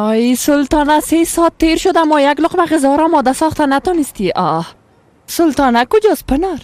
آی سلطانه، 3 ساعت تیر شد اما یک لقمه غذا را آماده ساخته نتانستی. آه سلطانه کجاست پنار؟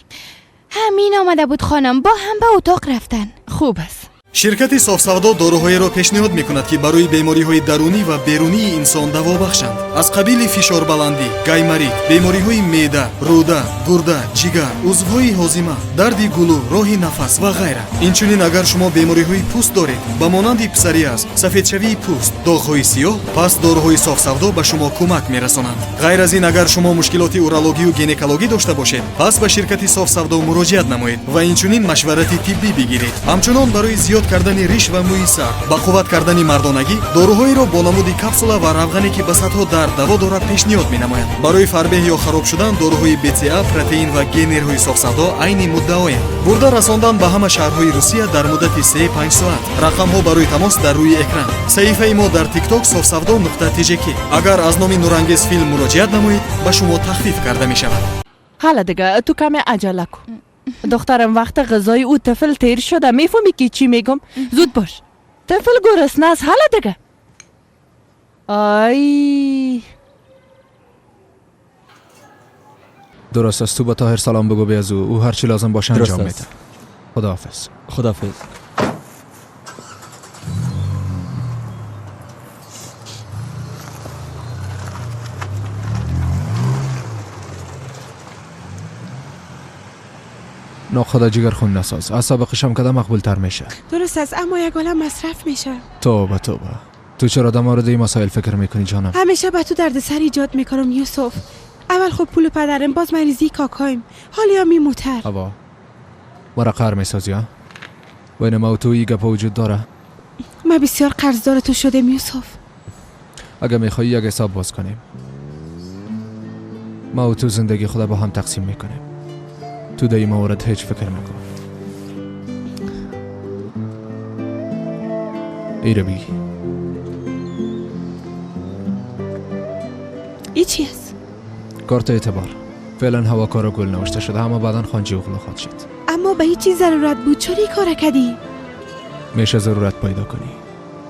همین آمده بود خانم، با هم به اتاق رفتن. خوب است. شرکتی софсавдо доруҳоеро пешниҳод мекунад, ки барои бемориҳои дарунӣ ва берунии инсон даво бахшанд, аз қабили фишорбаландӣ, гайморит, бемориҳои меъда, рӯда, гурда, ҷигар, узвҳои ҳозима, дарди гулӯ, роҳи нафас ва ғайра. Инчунин агар шумо бемориҳои пӯст доред, ба монанди псориаз, сафедшавии пӯст, доғҳои сиёҳ, пас доруҳои софсавдо ба шумо кӯмак мерасонанд. Ғайр аз ин, агар шумо мушкилоти урологию гинекологӣ дошта бошед, пас ба ширкати софсавдо муроҷиат намоед ва инчунин машварати тиббӣ бигиред. Ҳамчунон барои зиёд кардани риш ва мӯи сар, ба қувват кардани мардонагӣ доруҳоеро бо намуди капсула ва равғане, ки ба садҳо дард даво дорад, пешниҳод менамояд. Барои фарбеҳ ё хароб шудан доруҳои БЦА, протеин ва генерҳои софсавдо айни муддаоянд. Бурда расондан ба ҳама шаҳрҳои Русия дар муддати 3-5 соат. Рақамҳо барои тамос дар рӯи экран. Саҳифаи мо дар тикток софсавдо нуқта тжк. Агар аз номи Нурангез филм муроҷиат намоед, ба шумо тахфиф карда мешавад. حالا دیگه تو کمی عجله کن دخترم، وقت غذای او طفل تیر شده. میفهمی که چی میگم؟ زود باش، طفل گرسنه است. حالا دیگه آی. درست است. تو با طاهر سلام بگو به از او هرچی لازم باشه درست انجام است. میده. خداحافظ. خداحافظ. ناخدا جگر خون نساز، از سابقشم کده مقبول تر میشه. درست است، اما یک عالم مصرف میشه. توبه توبه، تو چرا در مورد این مسائل فکر میکنی جانم؟ همیشه به تو دردسر ایجاد میکنم یوسف. اول خب پول پدرم، باز مریضی کاکایم، حالا می موتر. هوا مرا قهر میسازی ها؟ بین ما و تو این گپ وجود داره؟ من بسیار قرضدار تو شدم یوسف. اگه میخوایی یک حساب باز کنیم، ما و تو زندگی خود با هم تقسیم میکنیم. تو در این مورد هیچ فکر نکن. ایره بگی. ای چی است؟ کارت اعتبار. فعلا هوا کارا گل نوشته شده، اما بعدا خانجی اغلو خواهد شد. اما به هیچ چیز ضرورت بود، چرا این کار کردی؟ میشه ضرورت پیدا کنی.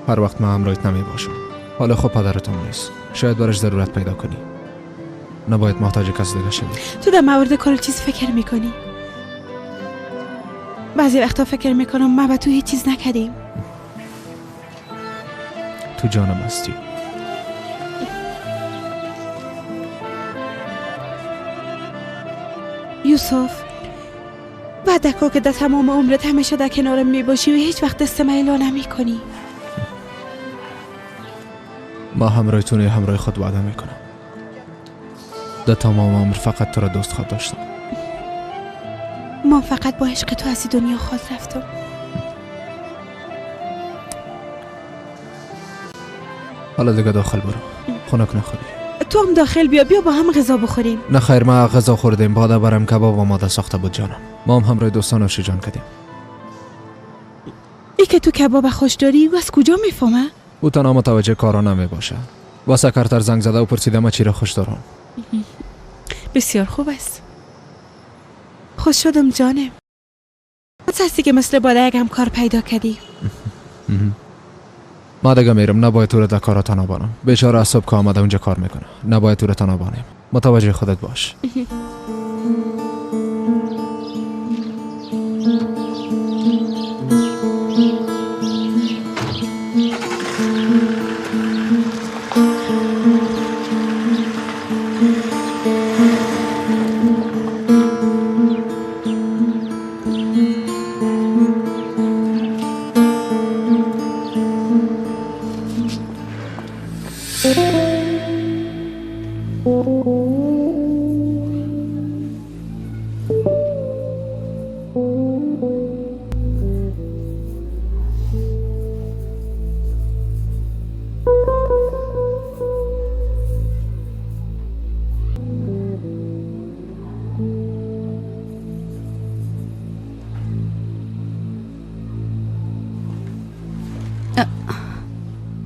هر وقت من همراهت نمی باشم. حالا خب پدرتون نیست، شاید براش ضرورت پیدا کنی. نباید محتاج کس دیگه شوی. تو در مورد کار چیز فکر میکنی؟ بعضی وقتا فکر میکنم ما به تو هیچ چیز نکردیم. تو جانم هستی. یوسف، وعده کن که در تمام عمرت همیشه در کنارم میباشی و هیچ وقت دست من اعلا نمیکنی. ما همراه تو نه، همراه خود وعده میکنم. در تمام عمر فقط تو را دوست خواهد داشتم. ما فقط با عشق تو از دنیا خواهد رفتم. حالا دیگه داخل برو، خنک نخوری. تو هم داخل بیا، بیا با هم غذا بخوریم. نه خیر، ما غذا خوردیم، بعد برم کباب آماده ساخته بود جانم. ما هم همراه دوستان نوش جان کردیم. ای که تو کباب خوش داری، او از کجا میفهمه؟ او تنها متوجه کارا نمی باشه. واسه کارتر زنگ زده و پرسیده ما چی را خوش دارم. بسیار خوب است. خوش شدم جانم. هستی که مثل بالا یک همکار پیدا کردی. ما دیگه میرم، نباید تو رو در کارا تنها بانم. بیچاره از صبح که آمده اونجا کار میکنه، نباید تو رو تنها بانیم. متوجه خودت باش.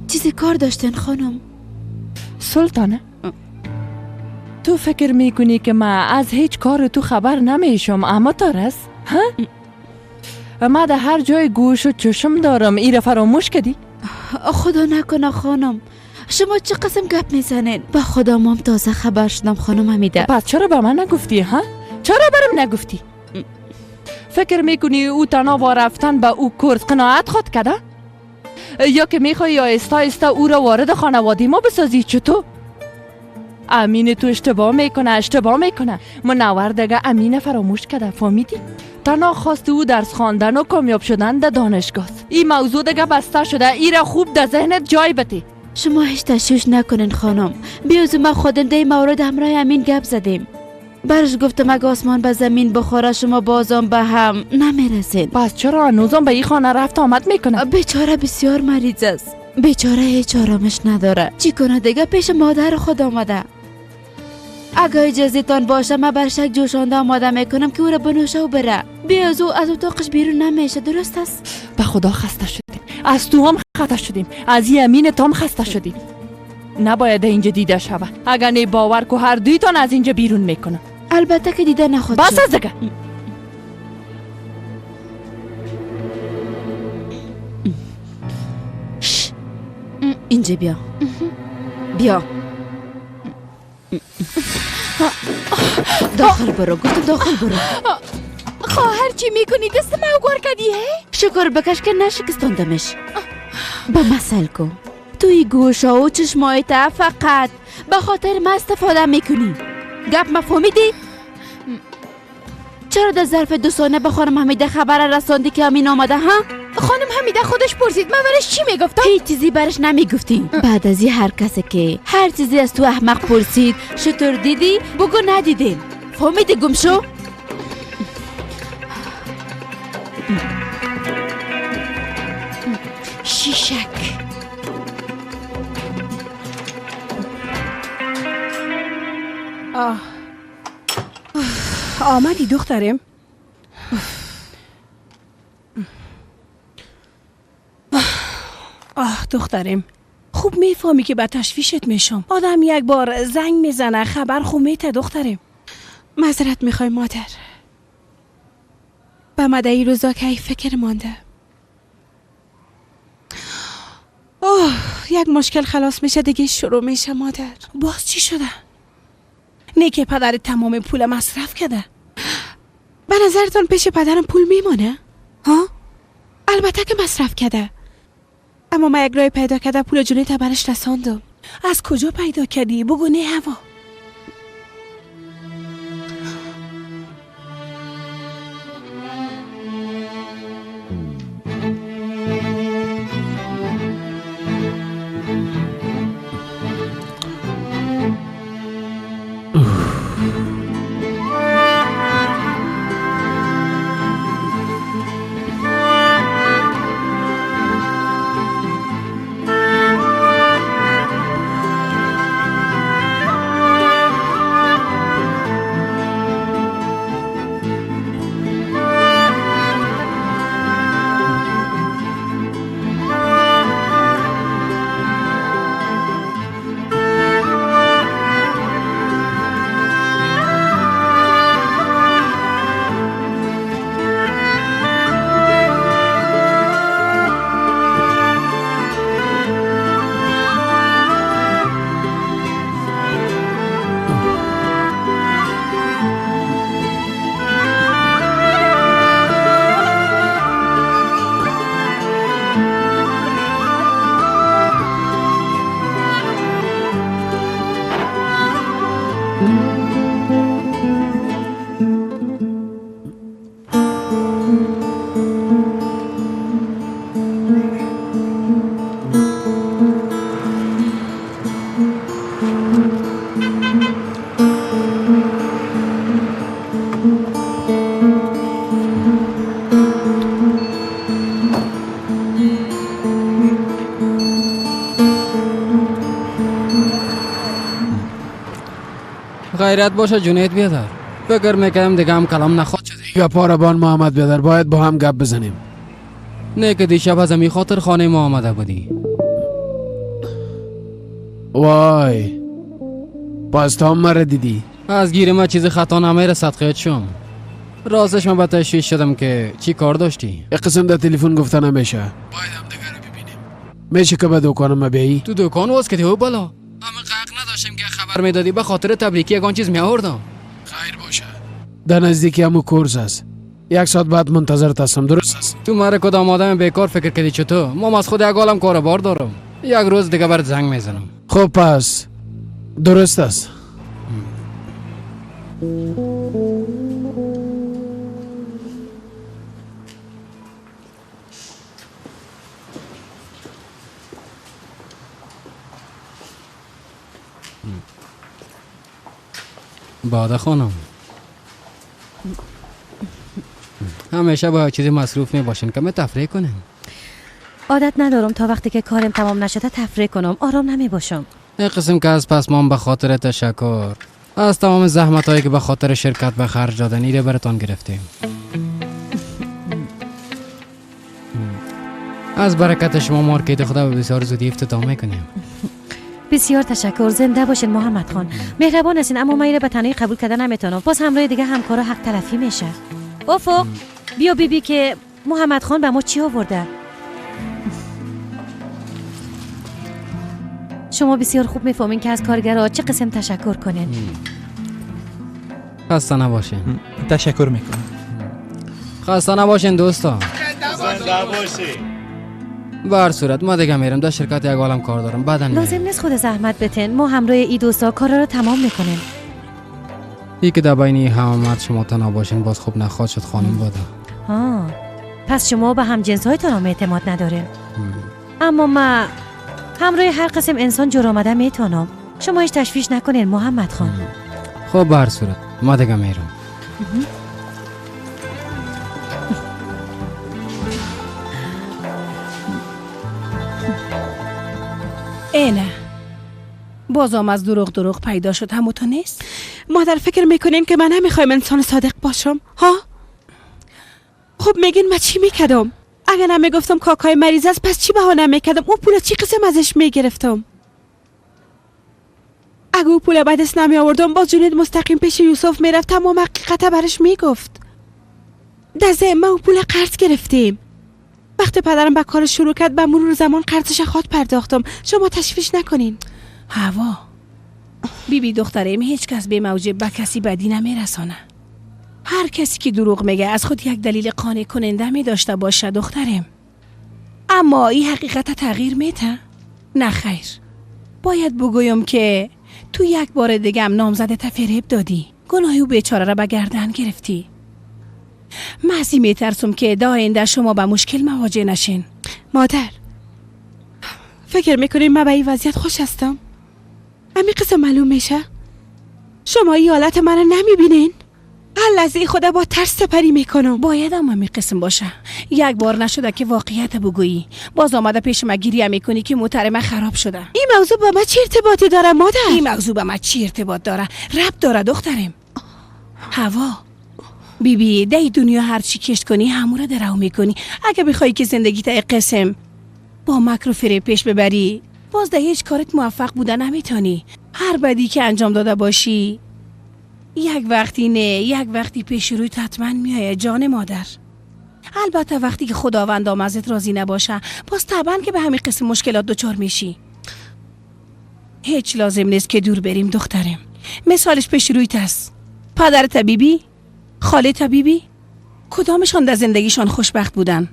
چیزی کار داشتن خانم؟ سلطانه، تو فکر میکنی که من از هیچ کار تو خبر نمیشم، اما تارس ها؟ ما در هر جای گوش و چشم دارم، ایره فراموش کردی؟ خدا نکنه خانم، شما چه قسم گپ میزنین؟ با خدا مام تازه خبر شدم خانم حمیده. پس چرا به من نگفتی ها؟ چرا برم نگفتی؟ فکر میکنی او تنها با رفتن به او کورس قناعت خود کرده؟ یا که میخوای آهسته آهسته او را وارد خانواده ما بسازی؟ چطور؟ امین تو اشتباه میکنه. منور دیگه امین فراموش کرده، فهمیدی؟ تنها خواست او درس خواندن و کامیاب شدن در دانشگاه. این موضوع دیگه بسته شده، ای را خوب در ذهنت جای بده. شما هیچ تشویش نکنین خانم. بیوز ما خودم در مورد همراه امین گپ زدیم. برش گفتم اگه آسمان به زمین بخوره شما بازم به هم نمیرسین. پس چرا هنوزم به این خانه رفت آمد میکنه؟ بیچاره بسیار مریض است. بیچاره هیچ آرامش نداره. چی کنه دیگه، پیش مادر خود آمده. اگه اجازه تان باشه من برش یک جوشانده آماده میکنم که او را بنوشه و بره. بیازو از اتاقش بیرون نمیشه، درست است؟ به خدا خسته شدیم، از تو هم خسته شدیم، از یمین تام خسته شدیم. نباید اینجا دیده شوه. اگر نه باور کو هر دویتان از اینجا بیرون میکنم. البته که دیده نخواد. بس از دیگه. اینجا بیا. بیا. داخل برو، گفتم داخل برو. خواهر چی میکنی؟ دست من گور کردی؟ شکر بکش که نشکستاندمش. با مسئله کو توی گوشا و چشمای تا فقط به خاطر ما استفاده میکنی. گپ مفهومیدی؟ چرا در ظرف 2 ثانیه به خانم حمیده خبر رساندی که امین آمده؟ ها؟ خانم حمیده خودش پرسید، من برش چی میگفتم؟ هیچ چیزی برش نمیگفتی. بعد از این هر کسی که هر چیزی از تو احمق پرسید شطور دیدی بگو ندیدیم. فهمیدی؟ گم شو. شیشک. آه آمدی دخترم؟ آه دخترم، خوب میفهمی که به تشویشت میشم. آدم یک بار زنگ میزنه خبر خوب میته دخترم. معذرت میخوای مادر، به مدعی روزا که ای فکر مانده. اوه یک مشکل خلاص میشه دیگه شروع میشه مادر. باز چی شده؟ نه که پدر تمام پول مصرف کرده. به نظرتان پیش پدرم پول میمانه؟ ها؟ البته که مصرف کرده، اما من یک راه پیدا کرده پول جلوی برش رساندم. از کجا پیدا کردی؟ بگو نه هوا. غیرت باشه جنید بیادر. فکر میکنم دیگه هم کلام نخواد شده. گپا را بان محمد بیادر، باید با هم گپ بزنیم. نه که دیشب از همی خاطر خانه ما آمده بودی. وای پس تا مرا دیدی؟ از گیر ما چیز خطا نمیرسد خیت شم. راستش من به تشویش شدم که چی کار داشتی؟ یک قسم در تلفن گفته نمیشه، باید هم دیگه رو ببینیم. میشه که به دکان ما بیایی؟ تو دکان واز کردی او بالا. اما حق نداشتم که خبر میدادی، به خاطر تبریکی یگان چیز میآوردم. خیر باشه. در نزدیکی همو کورس است. 1 ساعت بعد منتظرت هستم، درست است؟ تو مرا کدام آدم بیکار فکر کردی چطور؟ ما از خود یک عالم کار بار دارم. یک روز دیگه برات زنگ میزنم. خب پس درست است. باده خانم، همیشه با چیزی مصروف می باشین که می تفریح کنین. عادت ندارم تا وقتی که کارم تمام نشده تفریح کنم، آرام نمی باشم. این قسم که از پس ما به خاطر تشکر از تمام زحمت هایی که به خاطر شرکت به خرج دادن ایره براتان گرفتیم. از برکت شما مارکت خدا به بسیار زودی افتتاح میکنیم. بسیار تشکر، زنده باشین محمد خان. مهربان هستین، اما من ایره به تنهایی قبول کردن نمیتونم. باز همراه دیگه همکارا حق تلفی میشه. افق بیا بیبی که محمد خان به ما چی آورده. شما بسیار خوب میفهمین که از کارگرها چه قسم تشکر کنین. خسته نباشین. تشکر میکنم. خسته نباشین دوستا. زنده باشین. به هر صورت ما دیگه میرم، در شرکت یک عالم کار دارم. بعدن لازم نیست خود زحمت بتین، ما همراه ای دوستا کارا رو تمام میکنیم. ای که در بین همه شما تنها باشین باز خوب نخواهد شد خانم باده. ها پس شما به هم جنس هایتان هم اعتماد ندارین. اما ما همراه هر قسم انسان جور آمده میتونم. شما هیچ تشویش نکنین محمد خان. خب به هر صورت ما دیگه میرم. اینه بازم از دروغ پیدا شد. همو تو نیست؟ مادر فکر میکنین که من نمیخوایم انسان صادق باشم؟ ها؟ خب میگین من چی میکردم؟ اگر نمیگفتم کاکای مریض است پس چی بهانه میکردم؟ اون پول چی قسم ازش میگرفتم؟ اگه او پول به دست نمی آوردم باز جنید مستقیم پیش یوسف میرفت، تمام حقیقت برش میگفت. در ما اون پول قرض گرفتیم. وقتی پدرم به کار شروع کرد به مرور زمان قرضش خود پرداختم. شما تشویش نکنین. هوا بیبی دخترم، هیچ کس به موجب به کسی بدی نمیرسانه. هر کسی که دروغ میگه از خود یک دلیل قانع کننده می داشته باشه دخترم. اما این حقیقت تغییر میده؟ نه خیر. باید بگویم که تو یک بار دیگه هم نامزد تفریب دادی. گناه او بیچاره را به گردن گرفتی. من از این میترسم که داینده شما به مشکل مواجه نشین. مادر فکر میکنین من به این وضعیت خوش هستم؟ امی قسم معلوم میشه؟ شما این حالت منو نمیبینین؟ هر لحظه خدا با ترس سپری میکنم. باید هم امی قسم باشه. یک بار نشده که واقعیت بگویی، باز آمده پیش من گریه میکنی که موتر من خراب شده. این موضوع با من چه ارتباطی داره مادر؟ این موضوع با من چی ارتباط داره؟ ربط داره دخترم. هوا بیبی دی دنیا هر چی کشت کنی همون را درو میکنی. اگه بخوای که زندگی تا قسم با مکر و فریب پیش ببری باز در هیچ کارت موفق بوده نمیتونی. هر بدی که انجام داده باشی یک وقتی نه یک وقتی پیش روی حتما میایه جان مادر. البته وقتی که خداوند ازت راضی نباشه باز طبعا که به همین قسم مشکلات دچار میشی. هیچ لازم نیست که دور بریم دخترم. مثالش پیش رویت است. پدر طبیبی، خاله طبیبی، کدامشان در زندگیشان خوشبخت بودن؟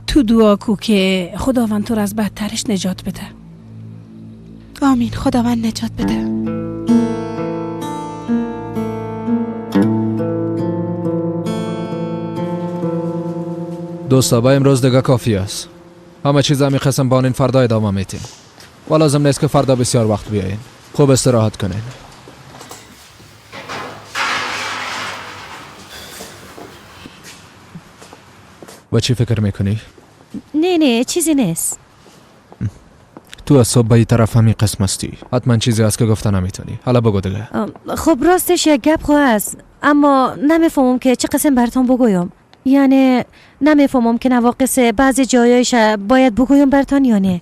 تو دعا کو که خداوند تو را از بدترش نجات بده. آمین، خداوند نجات بده. دوستا با امروز دیگه کافی است. همه چیز همی قسم بانین فردا ادامه میتیم و لازم نیست که فردا بسیار وقت بیاین. خوب استراحت کنین. و چی فکر میکنی؟ نه چیزی نیست. تو از صبح به این طرف همی قسم هستی، حتما چیزی هست که گفته نمیتونی. حالا بگو دیگه. خب راستش یک گپ خواه است، اما نمیفهمم که چه قسم براتون بگویم. یعنی نمیفهمم که نواقص بعضی جایایش باید بگویم براتون یا نه.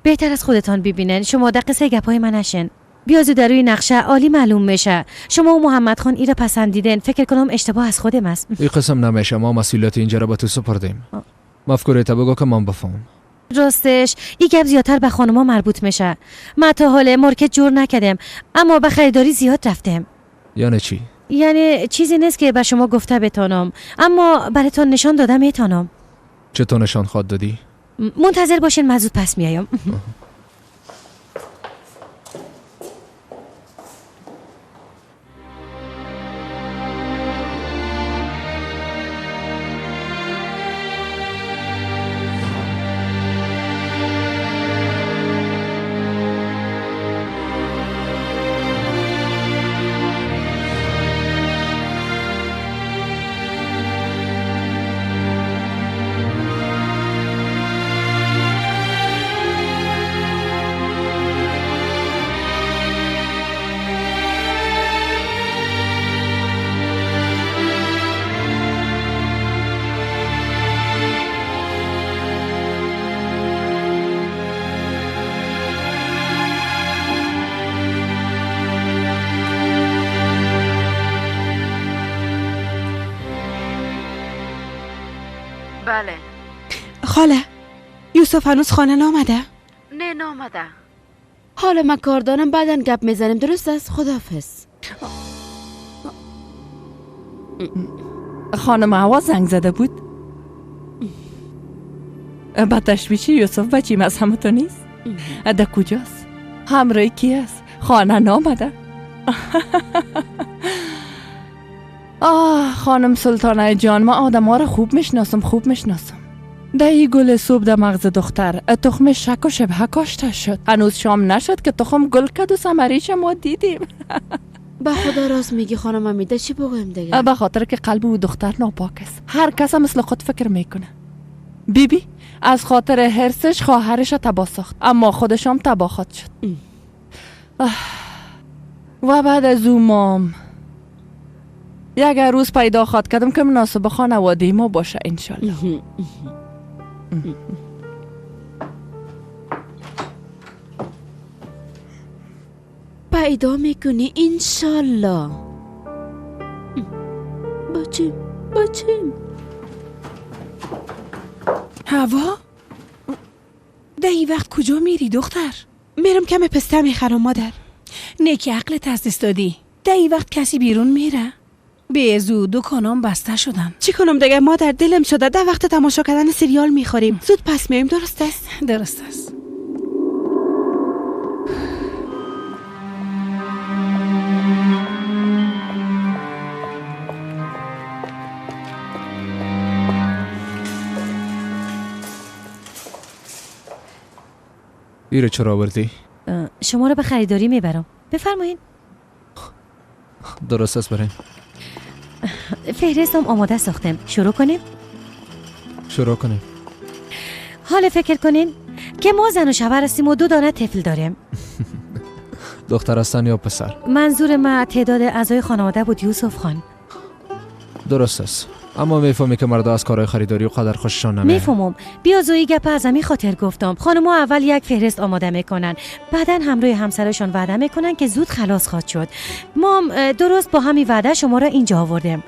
بهتر از خودتان ببینن. شما در قصه گپای من نشین. بیازو در روی نقشه عالی معلوم میشه. شما و محمد خان ایره پسندیدن. فکر کنم اشتباه از خودم است. این قسم نمیشه، ما مسئولیت اینجا را به تو سپردیم. مفکوره تا بگو که من بفهم. راستش این گپ زیادتر به خانوما مربوط میشه. من تا حال مارکت جور نکردم، اما به خریداری زیاد رفتم. یعنی چی؟ یعنی چیزی نیست که به شما گفته بتانم، اما براتون نشان داده میتونم. چطور نشان خواد دادی؟ منتظر باشین، من زود پس میایم. بله خاله، یوسف هنوز خانه نامده؟ نه نامده. حالا من کار دارم، بعدا گپ میزنیم. درست است؟ خداحافظ. خانم هوا زنگ زده بود. با تشویش یوسف بچیم از همه تو نیست؟ ده کجاست؟ همراه کی است؟ خانه نامده؟ آه خانم سلطانه جان، ما آدم ها را خوب میشناسم، خوب میشناسم. ده ای گل صبح ده مغز دختر تخم شک و شبه کاشته شد. هنوز شام نشد که تخم گل کد و ثمریش ما دیدیم. به خدا راست میگی خانم امیده، چی بگویم دیگه؟ به خاطر که قلب او دختر ناپاک است، هر کس مثل خود فکر میکنه. بیبی بی از خاطر حرصش خواهرش تباه ساخت، اما خودش هم تباه خواهد شد. و بعد از او مام یک روز پیدا خواد کردم که مناسب خانواده ما باشه انشالله. پیدا میکنی انشالله. بچیم بچیم. هوا ده ای وقت کجا میری دختر؟ میرم کم پسته میخرم مادر. نیکی عقلت از دست دادی. ده ای وقت کسی بیرون میره؟ به زود دکانام بسته شدن. چی کنم دیگه مادر، دلم شده. ده وقت تماشا کردن سریال میخوریم، زود پس میایم. درست است؟ درست است. ایره چرا آوردی؟ شما رو به خریداری میبرم. بفرمایین. درست است، بریم. فهرستم آماده ساختم. شروع کنیم؟ شروع کنیم. حالا فکر کنین که ما زن و شوهر هستیم و 2 دانه طفل داریم. دختر هستن یا پسر؟ منظور ما تعداد اعضای خانواده بود یوسف خان. درست است، اما میفهمی که مردا از کارهای خریداری و قدر خوششان نمیاد. میفهمم. بیا زویی گپ از همین خاطر گفتم. خانم‌ها اول یک فهرست آماده میکنن، بعدا همراه همسرشان وعده میکنن که زود خلاص خواهد شد. ما درست با همین وعده شما را اینجا آوردیم.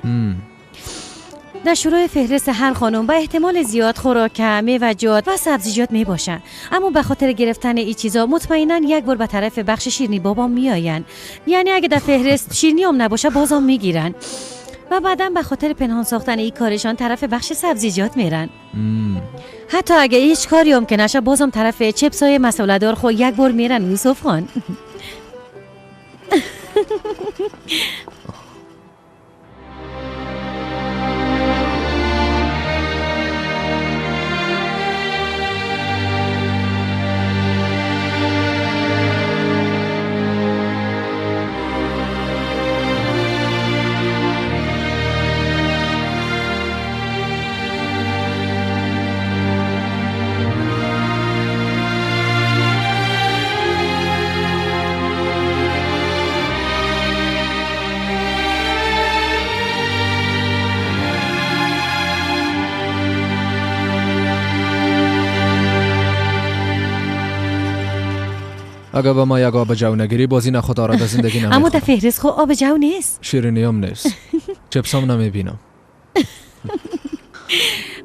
در شروع فهرست هر خانم به احتمال زیاد خوراک، میوه‌جات و سبزیجات میباشن، اما به خاطر گرفتن این چیزا مطمئنا یک بار به طرف بخش شیرینی بابام میآین. یعنی اگه در فهرست شیرینی هم نباشه بازم میگیرن و بعدا به خاطر پنهان ساختن این کارشان طرف بخش سبزیجات میرن. حتی اگه هیچ کاری هم که نشه بازم طرف چپسای مسئله خو یک بار میرن یوسف خان. اگه به ما یک آب جو نگیری بازی نخود آراد زندگی نمیخورم. اما در فهرست خو آب جو نیست. شیرینی هم نیست. چپس هم نمیبینم.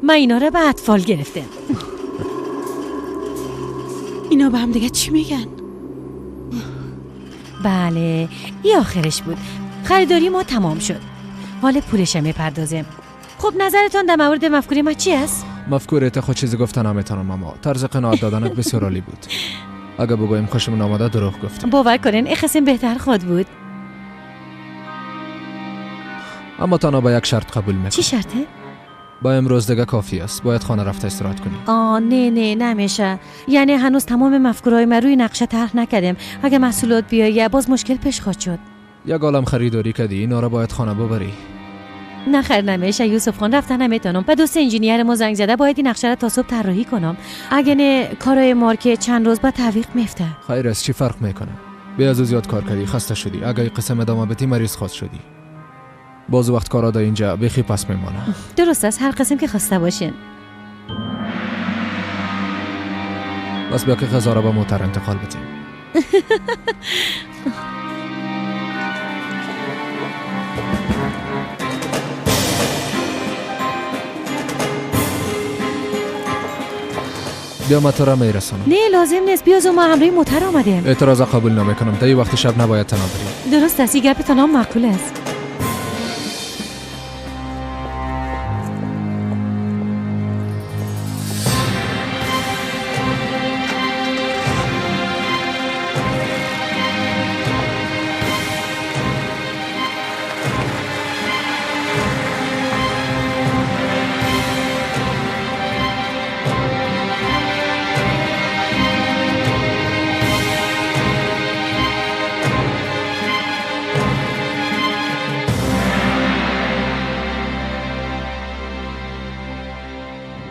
من اینا رو به اطفال گرفتم. اینا به هم دیگه چی میگن؟ بله این آخرش بود. خریداری ما تمام شد. حال پولش میپردازیم. خب نظرتان در مورد مفکوره ما چی است؟ مفکوره خود چیزی گفتن نمیتونم، اما طرز قناعت دادنت بسیار عالی بود. اگه بگویم خوشم آمده دروغ گفتم. باور کنین این قسم بهتر خود بود. اما تنها با یک شرط قبول میکنم. چی شرطه؟ با امروز دیگه کافی است. باید خانه رفته استراحت کنی. آه نه نه نمیشه. یعنی هنوز تمام مفکورهای ما روی نقشه طرح نکردیم. اگه محصولات بیایه باز مشکل پیش خواهد شد. یک عالم خریداری کردی، اینا را باید خانه ببری. نه خیر نمیشه یوسف خان، رفتن نمیتونم. به دوست انجینیر ما زنگ زده، باید این نقشه را تا صبح طراحی کنم. اگه نه کارای مارکت چند روز بعد تعویق میفته. خیر است، چی فرق میکنه؟ بیا از زیاد کار کردی، خسته شدی. اگه این قسم ادامه بدی مریض خواهد شدی. باز وقت کارا در اینجا بیخی پس میمانه. درست است، هر قسم که خواسته باشین. بس بیا که غذا را به موتر انتقال بدیم. بیا ما تو را میرسانم. نه لازم نیست، بیا ما همراه موتر آمدیم. اعتراض قبول نمیکنم. در این وقت شب نباید تنها بری. درست است، این گپتان هم معقول است.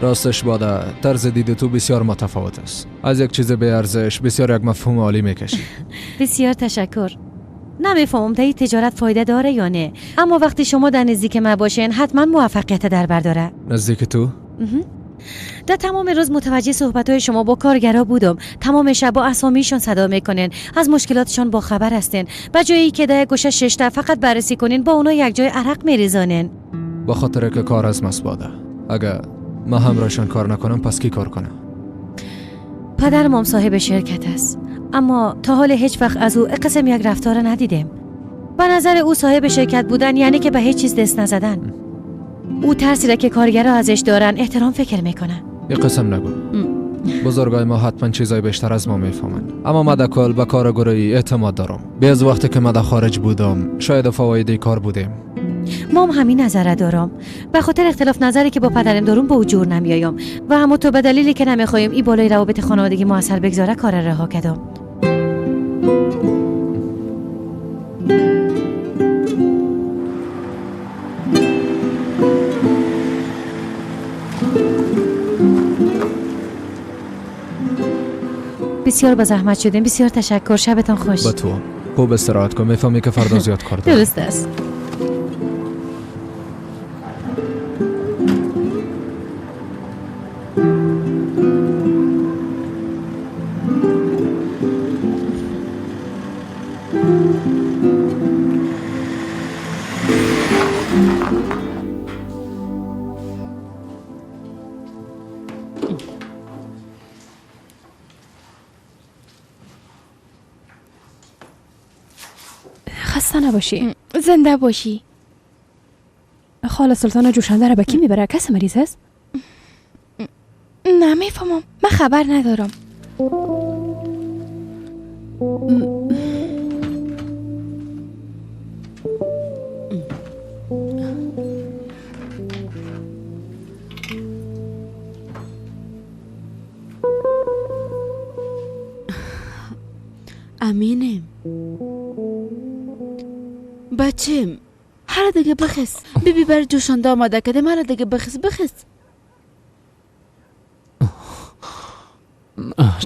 راستش باده، طرز دید تو بسیار متفاوت است. از یک چیز به ارزش بسیار یک مفهوم عالی میکشی. بسیار تشکر. نمیفهمم تا این تجارت فایده داره یا نه، اما وقتی شما در نزدیک ما باشین حتما موفقیت در بر داره. نزدیک تو؟ در تمام روز متوجه صحبت‌های شما با کارگرا بودم. تمام شب با اسامیشون صدا میکنین، از مشکلاتشان با خبر هستین. به جایی که در گوشه ششته فقط بررسی کنین، با اونا یک جای عرق میریزانین. با خاطر که کار از ماست باده. اگه ما همراهشان کار نکنم پس کی کار کنم؟ پدرم صاحب شرکت است، اما تا حال هیچ وقت از او قسم یک رفتار ندیدیم. به نظر او صاحب شرکت بودن یعنی که به هیچ چیز دست نزدن. او ترسی را که کارگرها ازش دارن احترام فکر میکنه. یک قسم نگو. بزرگای ما حتما چیزای بیشتر از ما میفهمن، اما ما در کل به کار گروهی اعتماد دارم. به از وقتی که ما در خارج بودم شاید فواید کار بودیم. ما هم همین نظر دارم. به خاطر اختلاف نظری که با پدرم دارم با او جور نمیایم و هم تو به دلیلی که نمیخوایم این بالای روابط خانوادگی ما اثر بگذاره کار رها کردم. بسیار با زحمت شدیم. بسیار تشکر. شبتان خوش. با تو خوب استراحت کن. میفهمی که فردا زیاد کار دارم. درست است. خسته نباشی. زنده باشی. خاله سلطان جوشنده را به کی میبره؟ کس مریض است؟ نمیفهمم، من خبر ندارم. امینم بچم، هر دیگه بخس. بیبی بر جوشانده آماده کرده. مرا دیگه بخس بخس.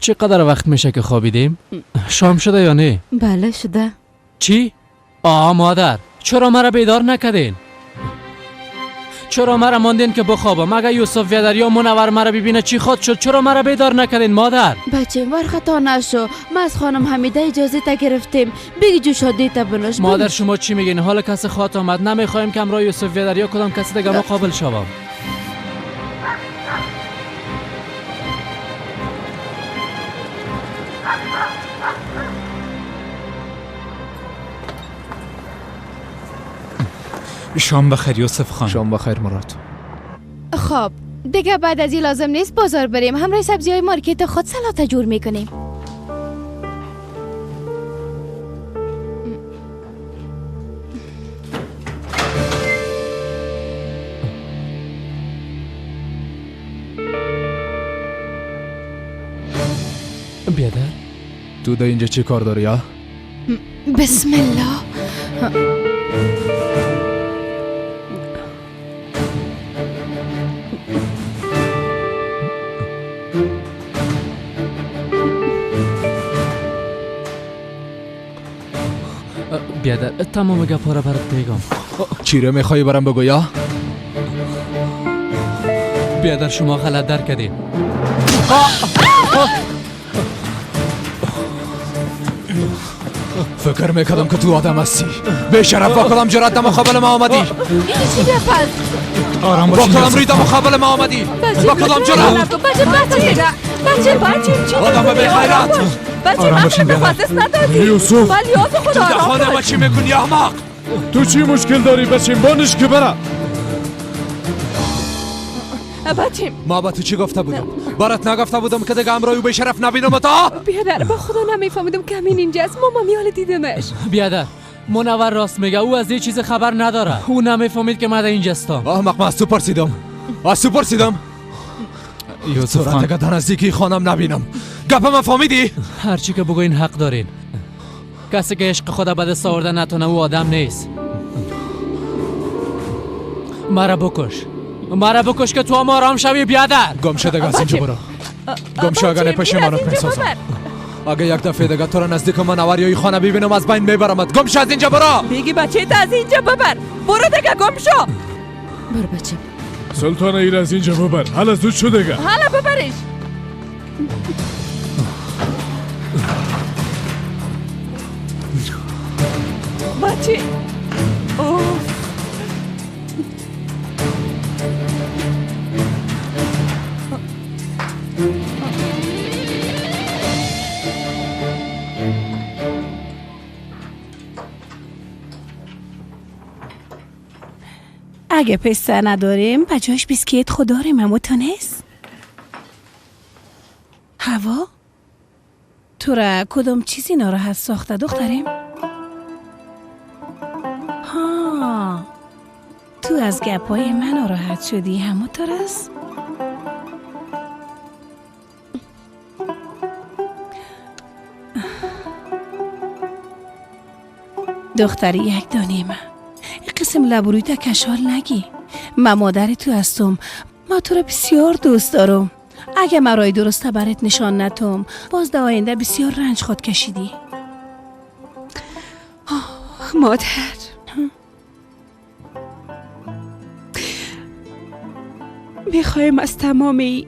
چقدر وقت میشه که خوابیدیم؟ شام شده یا نه؟ بله شده. چی؟ آه مادر، چرا مرا بیدار نکردین؟ چرا مرا ماندین که بخوابم؟ اگه یوسف یا دریا منور مرا ببینه چی خود شد؟ چرا مرا بیدار نکردین مادر؟ بچه ور خطا نشو. ما از خانم حمیده اجازه تا گرفتیم. بگی جوشاده تا بنوش. مادر شما چی میگین؟ حال کسی خوات آمد، نمیخوایم که همراه یوسف یا دریا کدام کسی دیگه مقابل شوم. شام بخیر یوسف خان. شام بخیر مراد. خب دیگه بعد از این لازم نیست بازار بریم، همراه سبزی های مارکت خود سلاطه جور میکنیم. بیادر تو در اینجا چی کار داری ها؟ بسم الله. بیادر تمام گپا را برات میگم. چی رو میخوایی برام بگو یا؟ بیادر شما غلط در کردین. فکر میکردم که تو آدم هستی. به شرف با کدام جرأت در مقابل ما آمدی؟ این چی گپ است؟ آرام با باشین کدام یوسف روی در خان. مقابل ما آمدی؟ با کدام جرأت؟ بچه بچه بچه بچه چی آدم بی غیرت. بچه آرام من باشین به بیادر. دست ندادی. یوسف. ولی یاد خدا تو در آرام خانه ما باش. چی میکنی احمق؟ تو چی مشکل داری بچیم؟ بانش که بره. بچیم ما با تو چی گفته بودم؟ برات نگفته بودم که دیگه همراه او به شرف نبینم تا؟ بیادر با خدا نمیفهمیدم که همین اینجاست. ماما میال دیدمش. بیادر منور راست میگه، او از یه چیز خبر نداره. او نمیفهمید که من در اینجاستم. احمق من از تو پرسیدم، از تو پرسیدم. یوسف تو را خان دیگه در نزدیکی خانم نبینم. گپ من فهمیدی؟ هرچی که بگوین حق دارین. کسی که عشق خود به دست آورده نتونه او آدم نیست. مرا بکش، مرا بکش که تو هم آرام شوی بیادر. گم شو دیگه از اینجا برو. گم شو اگر بچیم، پشیمانت این از اینجا میسازم. ببر. اگه یک دفعه دیگه تو را نزدیک من آوری خانه ببینم از بین میبرمت. گم شو از اینجا برو. میگی بچه تا از اینجا ببر. برو دیگه گم شو. برو بچه. سلطان ایر از اینجا ببر. حالا زود شو دیگه. حالا ببرش. بچه اوه. اگه پسته نداریم بجاش بیسکیت خود داریم. امو تو نیست؟ هوا تو را کدام چیزی ناراحت ساخته دختریم؟ ها تو از گپای من ناراحت شدی همو تو راست؟ دختری یک دانه من قسم لبروی تا کشال نگی. من مادر تو هستم، ما تو را بسیار دوست دارم. اگه مرای درسته برات نشان نتم باز در آینده بسیار رنج خود کشیدی. مادر میخوایم از تمام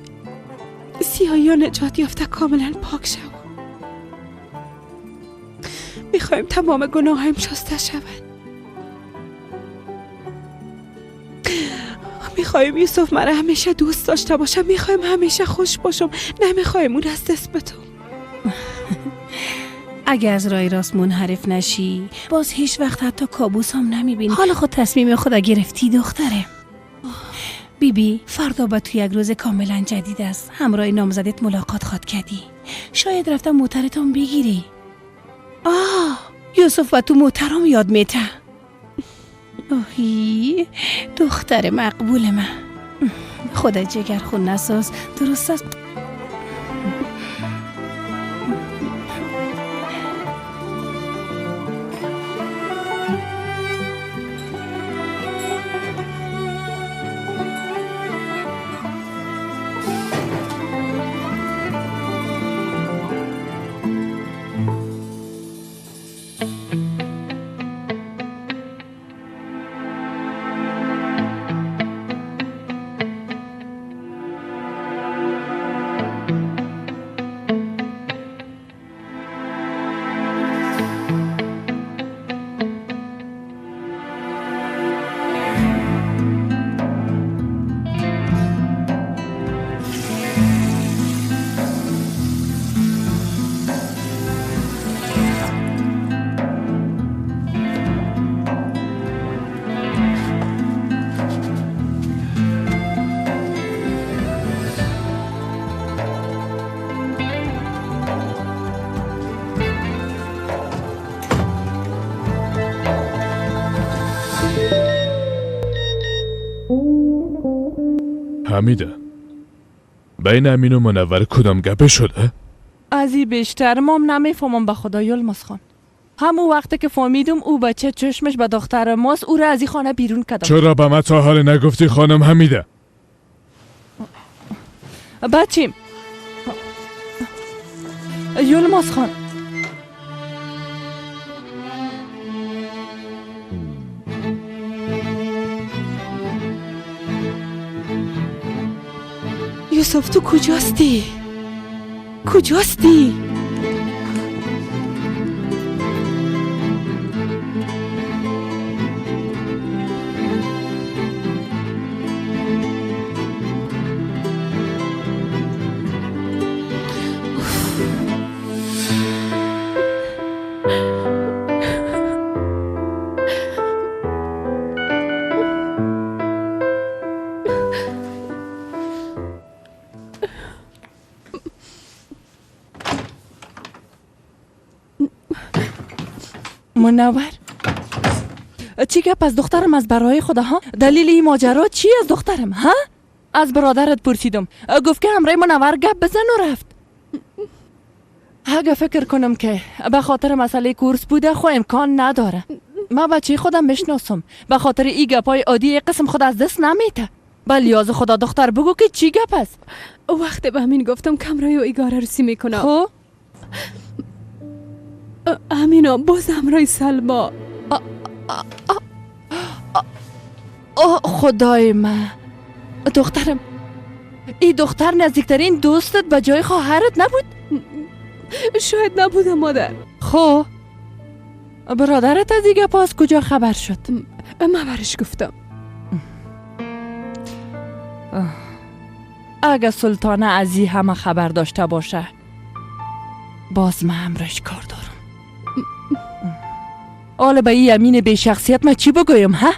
سیاهی نجات یافته کاملا پاک شوم. میخوایم تمام گناهایم شسته شوند. میخوایم یوسف مرا همیشه دوست داشته باشم. میخوایم همیشه خوش باشم. نمیخوایم اون از دست بدم. اگه از راه راست منحرف نشی باز هیچ وقت حتی کابوس هم نمیبینی. حالا خود تصمیم خدا گرفتی دختره. بی بی فردا با تو یک روز کاملا جدید است. همراه نامزدت ملاقات خواد کردی. شاید رفتم موترتون بگیری. آه یوسف با تو موترم یاد میته. اوهی دختر مقبول من. خدا جگر خون نساز. درست است. حمیده، بین امین و منور کدام گپه شده؟ از این بیشتر مام نمیفهمم به خدا یلماز خان. همون وقتی که فهمیدم او بچه چشمش به دختر ماست، او را از این خانه بیرون کردم. چرا به من تا حال نگفتی خانم حمیده؟ بچیم یلماز خان، یوسف تو کجاستی؟ کجاستی؟ منور، چی گپ از دخترم از برای خدا ها؟ دلیل این ماجرا چی از دخترم ها؟ از برادرت پرسیدم، گفت که همراه منور گپ بزن و رفت. اگه فکر کنم که به خاطر مسئله کورس بوده، خو امکان نداره. من بچه خودم میشناسم، به خاطر این گپای عادی قسم خود از دست نمیته. بلیاز خدا دختر بگو که چی گپ است. وقت به همین گفتم کمرای و ایگاره رسی میکنم. خب امینا باز همراه سلما. آه خدای من، دخترم، این دختر نزدیکترین دوستت به جای خواهرت نبود؟ شاید نبودم مادر. خب برادرت از دیگه پاس کجا خبر شد؟ من برش گفتم. اگه سلطانه از این همه خبر داشته باشه، باز من همراهش کار دارم. حالا به این امین بی شخصیت من چی بگویم ها؟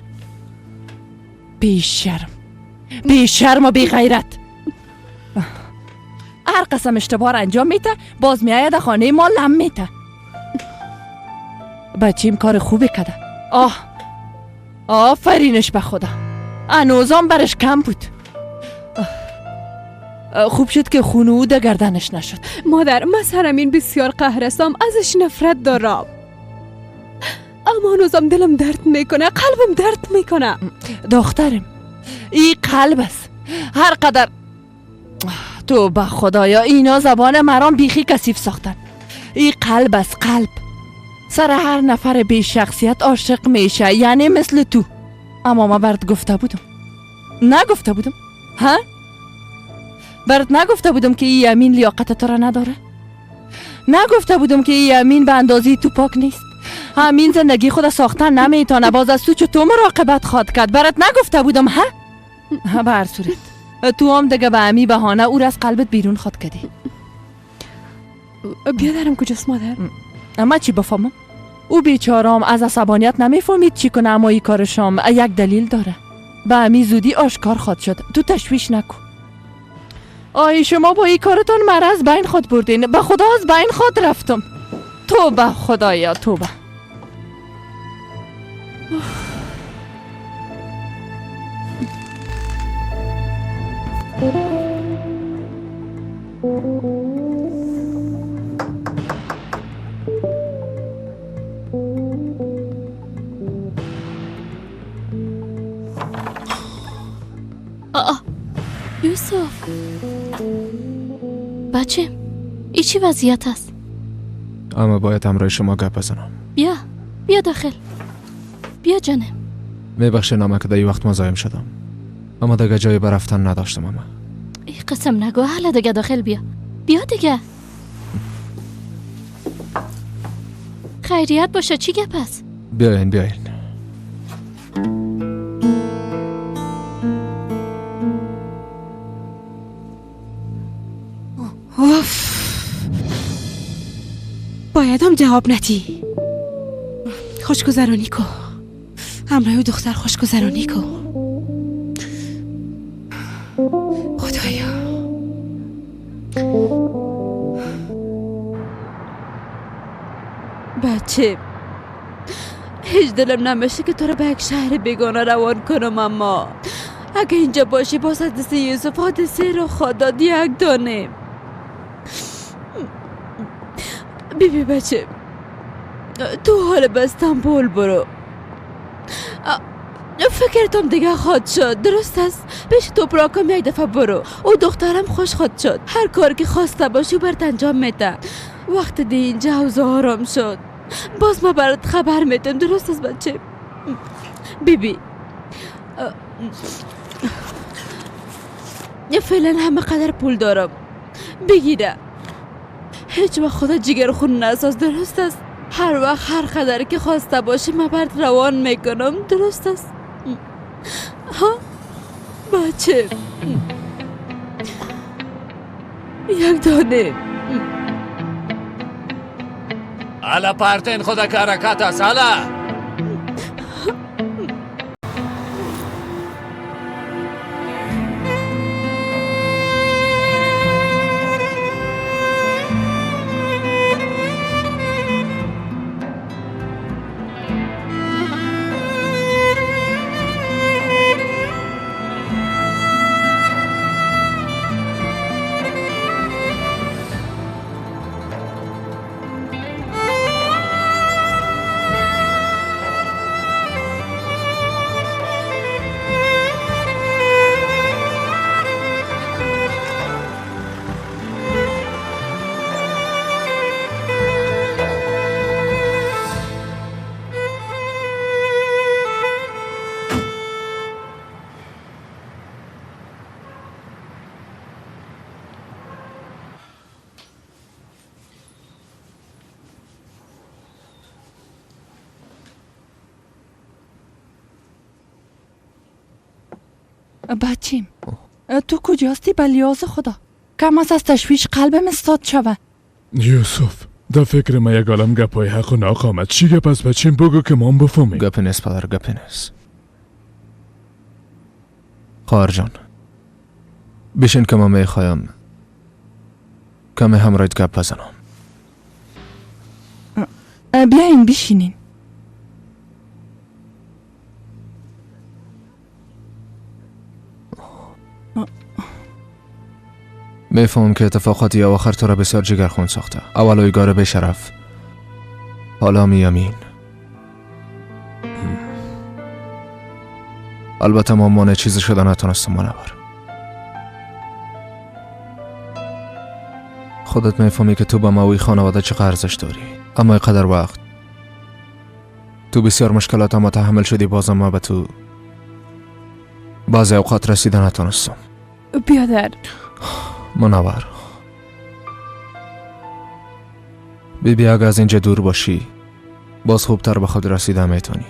بی شرم، بی شرم و بی غیرت. هر قسم اشتباه انجام میته، باز میآید خانه ما لم میته. بچیم کار خوبی کده. آه آفرینش به خدا، هنوزم برش کم بود. خوب شد که خون او ده گردنش نشد. مادر من سرم این بسیار قهر هستم، ازش نفرت دارم، اما هنوزم دلم درد میکنه، قلبم درد میکنه. دخترم این قلب است، هر قدر تو به خدایا اینا زبان مرام بیخی کثیف ساختن. این قلب است، قلب سر هر نفر بی شخصیت عاشق میشه، یعنی مثل تو. اما ما برات گفته بودم، نگفته بودم ها؟ برات نگفته بودم که این امین لیاقت تو را نداره؟ نگفته بودم که این امین به اندازه تو پاک نیست؟ همین زندگی خود ساختن نمیتونه، باز از تو چطور مراقبت خواد کرد؟ برات نگفته بودم ها؟ به هر صورت تو هم دیگه به امی بهانه او را از قلبت بیرون خواد کردی. بیادرم کجاست مادر؟ اما چی بفهمم؟ او بیچارام از عصبانیت نمیفهمید چی کنه، اما ای کارشام یک دلیل داره. به امی زودی آشکار خواد شد، تو تشویش نکن. آی شما با این کارتان مرا از بین خود بردین، به خدا از بین خود رفتم. توبه خدایا توبه. آه یوسف بچه ای چی وضعیت است؟ اما باید همراه شما گپ بزنم. بیا داخل، بیا جانم. میبخشین اما که در این وقت مزاحم شدم، اما دیگه جایی برفتن نداشتم. اما ای قسم نگو، حالا دیگه داخل بیا، بیا دیگه. خیریت باشه، چی گپ است؟ بیاین بیاین. اوف بایدم جواب ندی. خوشگذرانی کو همراه دختر، خوشگذرانی کو. خدایا بچه هیچ دلم نمیشه که تو رو به یک شهر بیگانه روان کنم، اما اگه اینجا باشی باز از دست یوسف حادثه رو خواد داد. یک دانه بیبی بچه تو حال به استانبول برو. فکرتم دیگه خواد شد، درست است؟ پیش توپراکم یک دفعه برو. او دخترم خوش خواد شد، هر کار که خواسته باشی برات انجام میده. وقت دی اینجا اوضاع آرام شد باز ما برات خبر میدم، درست است بچه؟ بیبی فعلا همه قدر پول دارم بگیره. هیچ وقت خدا جگر خون نساز، درست است؟ هر وقت هر قدر که خواسته باشی من برات روان میکنم، درست است؟ ها بچه یک دانه الا پارتین خدا که حرکت است. الا بچیم تو کجاستی؟ به لیاز خدا کم از تشویش قلبم استاد شوه. یوسف در فکر ما یک عالم گپای حق و ناق آمد. چی گپ از بچیم بگو که ما بفهمیم. گپی نیست پدر، گپی نیست. خواهر جان بشین که ما میخوایم کمی همراهت گپ بزنم. بیاین بشینین. میفهمم که اتفاقات آخر تو را بسیار جگرخون ساخته. اول اویگار به شرف، حالا میامین. البته ما مانع چیزی شده نتونستم. منور خودت میفهمی که تو با ما و خانواده چه ارزش داری، اما اینقدر وقت تو بسیار مشکلات متحمل شدی، بازم ما به تو بعضی اوقات رسیده نتونستم. بیادر منور بیبی اگه از اینجا دور باشی باز خوبتر به خود رسیده میتونی.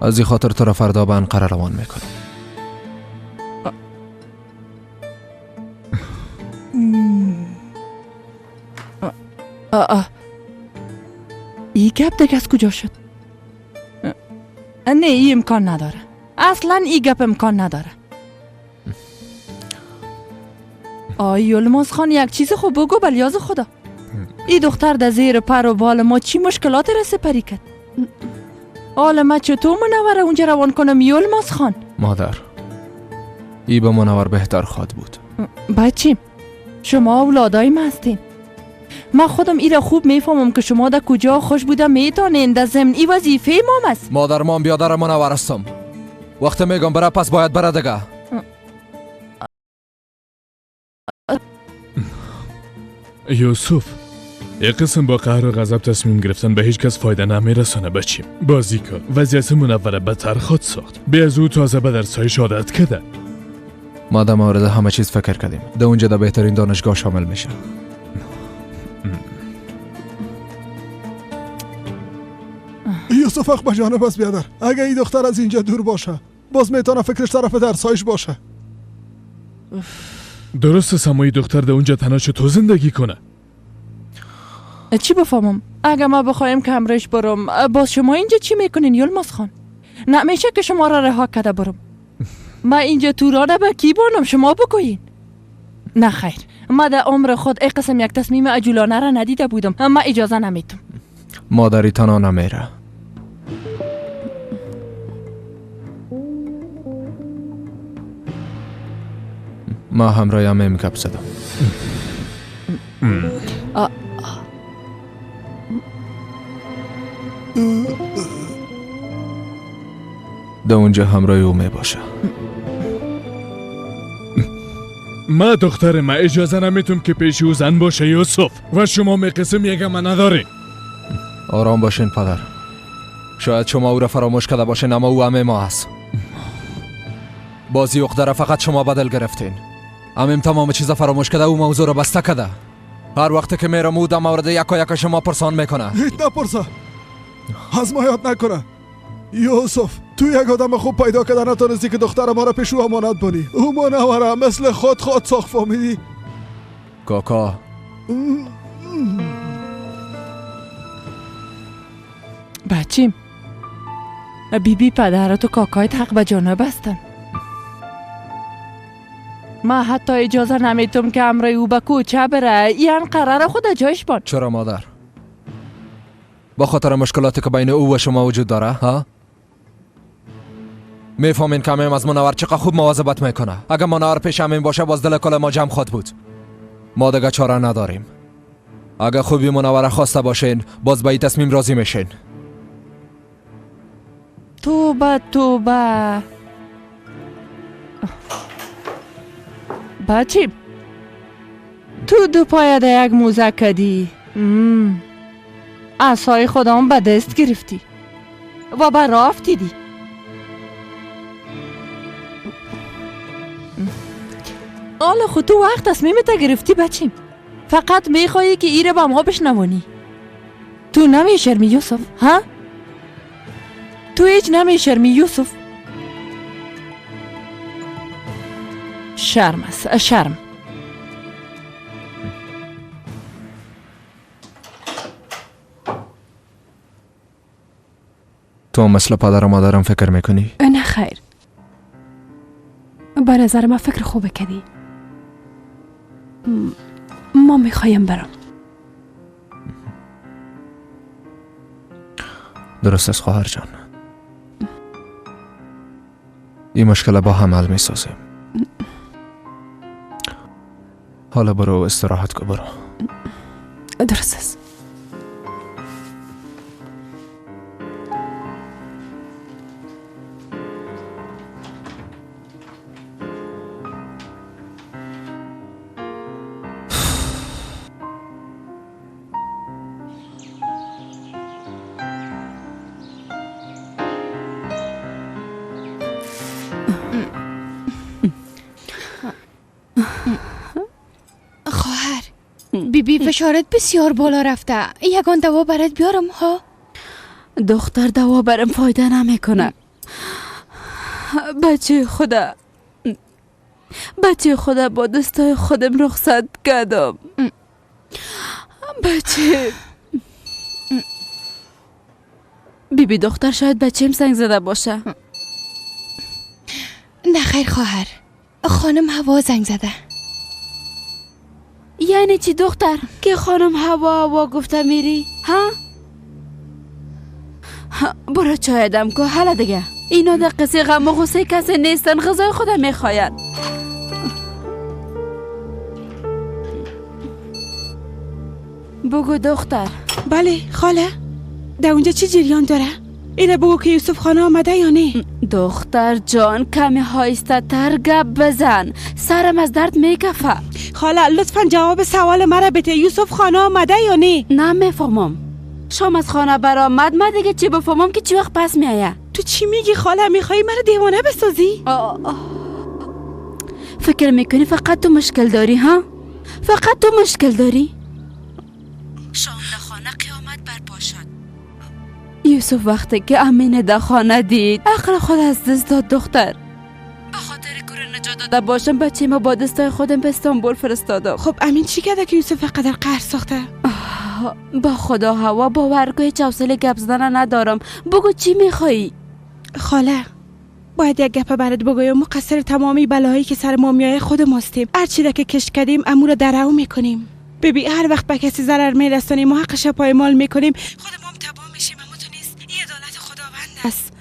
از این خاطر تو را فردا به انقره روان میکنم. این گپ دیگه از کجا شد؟ نه این امکان نداره، اصلا این گپ امکان نداره. آی یلماز خان یک چیز خوب بگو بلیاز خدا. این دختر در زیر پر و بال ما چی مشکلات را سپری کرد؟ حالا ما چطور منوره اونجا روان کنم یلماز خان؟ مادر ای به منور بهتر خواد بود. بچیم شما اولادای ما هستین. ما خودم ای را خوب میفهمم که شما در کجا خوش بوده میتونین. در ضمن ای وظیفه ما است. مادر ما بیادر منور هستم. وقتی میگم بره پس باید بره دیگه. یوسف یک قسم با قهر و غضب تصمیم گرفتن به هیچ کس فایده نمیرسانه. بچیم بازی کن. وضعیت منوره بدتر خود ساخت. به از او تازه به درسایش عادت کرده. ما در مورد همه چیز فکر کردیم. در اونجا در بهترین دانشگاه شامل میشه. یوسف اخ به بس بیادر، اگه این دختر از اینجا دور باشه باز میتونه فکرش طرف درسایش باشه. درست سمایی دختر در اونجا تنها تو زندگی کنه. چی بفهمم؟ اگه ما بخوایم که همراهش برم باز شما اینجا چی میکنین یلماز خان؟ نمیشه که شما را رها کرده برم. ما اینجا تورانه به کی بانم شما بگویین؟ نه خیر، ما در عمر خود ای قسم یک تصمیم عجولانه را ندیده بودم. ما اجازه نمیتم. مادری تنها نمیره. ما همراه امیم گپ زدم. در اونجا همراه او می باشه. ما دختر ما اجازه نمیتونم که پیش او زن باشه یوسف و شما می قسم یگه من نداری. آرام باشین پدر. شاید شما او را فراموش کرده باشین، اما او امیم ما است. بازی عقده را فقط شما بدل گرفتین. امیم تمام چیزا فراموش کرده، او موضوع را بسته کرده. هر وقت که میرم او در مورد یکا یکا شما پرسان میکنه. هیچ نپرسه، از ما یاد نکنه. یوسف تو یک آدم خوب پیدا کرده نتونستی که دختر ما را پیش او امانت بانی. او منوره مثل خود خود ساخت، فهمیدی؟ کاکا بچیم، بی بی پدرت و کاکایت حق به جانب هستن. ما حتی اجازه نمیتم که امرای او به کوچه بره. این قرار خود جایش بان. چرا مادر؟ با خاطر مشکلاتی که بین او و شما وجود داره ها؟ میفهمین که امیم از منور چقدر خوب مواظبت میکنه. اگه منور پیش امیم باشه باز دل کل ما جمع خود بود. ما دیگه چاره نداریم. اگه خوبی منور خواسته باشین باز به این تصمیم راضی میشین. توبه توبه. بچیم تو دو پایه ده یک موزه کدی، عصای خودم به دست گرفتی و به راه افتیدی. حالا خود تو وقت تصمیمت گرفتی بچیم، فقط میخوایی که ایره با ما بشنوانی. تو نمیشرمی یوسف ها؟ تو هیچ نمیشرمی یوسف؟ شرم است، شرم. تو مثل پدر و مادرم فکر میکنی؟ نه خیر، به نظر من فکر خوبه کدی. ما میخوایم برم. درست است خواهر جان، این مشکل با هم حل میسازیم. حالا برو استراحت کن، برو. درست است. خواهر بی بی فشارت بسیار بالا رفته، یگان دوا برات بیارم ها؟ دختر دوا برم فایده نمیکنه. بچه خدا، بچه خدا با دستای خودم رخصت کردم. بچه بی بی دختر شاید بچیم سنگ زده باشه. نه خیر خواهر، خانم هوا زنگ زده. یعنی چی دختر که خانم هوا هوا گفته میری ها؟ برو چای دم که حالا دیگه اینا در قصه غم و غصه کسی نیستن، غذای خودم میخواین. بگو دختر. بله خاله، در اونجا چی جریان داره؟ اینه بگو که یوسف خانه آمده یا نه؟ دختر جان کمی هایسته تر گپ بزن، سرم از درد میکفه. خاله لطفا جواب سوال مرا بده، یوسف خانه آمده یا نه؟ نه میفهمم. شام از خانه برآمد، من دیگه چی بفهمم که چی وقت پس میآید؟ تو چی میگی خاله؟ میخوای مرا دیوانه بسازی؟ فکر میکنی فقط تو مشکل داری ها؟ فقط تو مشکل داری؟ شام در خانه قیامت برپا شد. یوسف وقتی که امین در خانه دید عقل خود از دست داد. دختر به خاطر کور نجات داده باشم بچه ما با دستای خودم به استانبول فرستادم. خب امین چی کرده که یوسف قدر قهر ساخته؟ با خدا هوا باور که هیچ حوصله گپ زدن ندارم. بگو چی میخوایی؟ خاله باید یک گپ برات بگویم، مقصر تمامی بلاهایی که سر ما میایه خود ماستیم. هر چی که کشت کردیم امور درو میکنیم. ببین هر وقت به کسی ضرر میرسانیم و حقش پایمال میکنیم خود ما تباه میشیم. اما تو نیست، این عدالت خداوند است.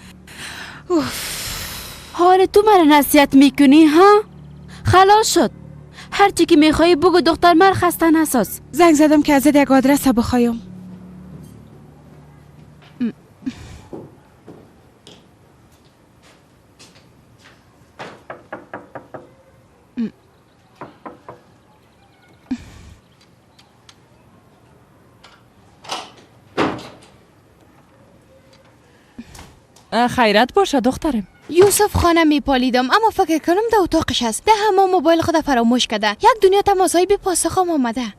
اوف. حال تو مرا نصیحت میکنی ها؟ خلاص شد. هر چی که میخوایی بگو دختر، مر خسته نساز. زنگ زدم که ازت یک آدرس بخوایم. خیرت باشه دخترم. یوسف خانه میپالیدم اما فکر کنم در اتاقش است. ده همه موبایل خود فراموش کرده. یک دنیا تماسهای بی پاسخ هم آمده.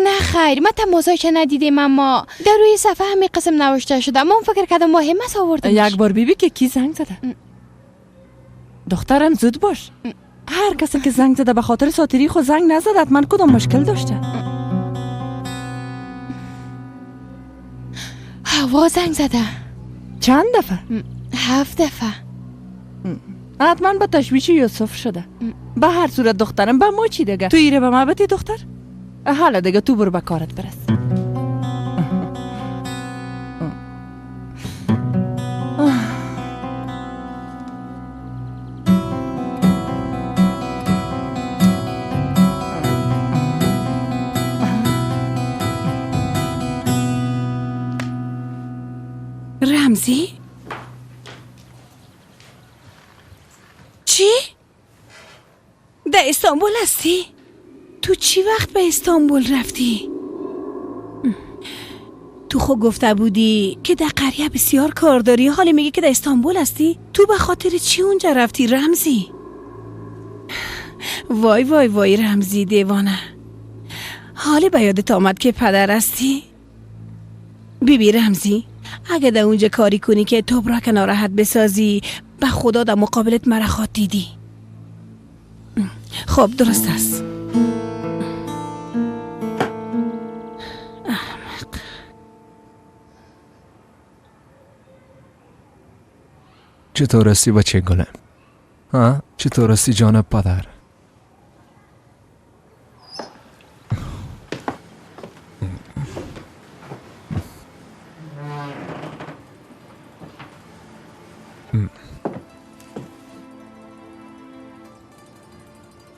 نه خیر، من تماسهایش ندیدیم، اما در روی صفحه همین قسم نوشته شده. من فکر کردم مهم است آوردمش. یک بار بیبی که کی زنگ زده. دخترم زود باش. هر کسی که زنگ زده به خاطر ساتری خود زنگ نزده، من کدام مشکل داشته؟ هوا زنگ زده. چند دفعه؟ 7 دفعه. حتما به تشویش یوسف شده. به هر صورت دخترم به ما چی دیگه؟ تو ایره به ما بتی دختر؟ حالا دیگه تو برو به کارت برس. رمزی؟ چی؟ در استانبول هستی؟ تو چی وقت به استانبول رفتی؟ تو خود گفته بودی که در قریه بسیار کار داری، حالا میگی که در استانبول هستی؟ تو به خاطر چی اونجا رفتی رمزی؟ وای وای وای رمزی دیوانه، حالی به یادت آمد که پدر هستی؟ بیبی رمزی، اگه در اونجا کاری کنی که تو براک ناراحت بسازی، به خدا در مقابلت مرا خواد دیدی. خب درست است. احمق. چطور هستی بچه گلم؟ ها؟ چطور هستی جان پدر؟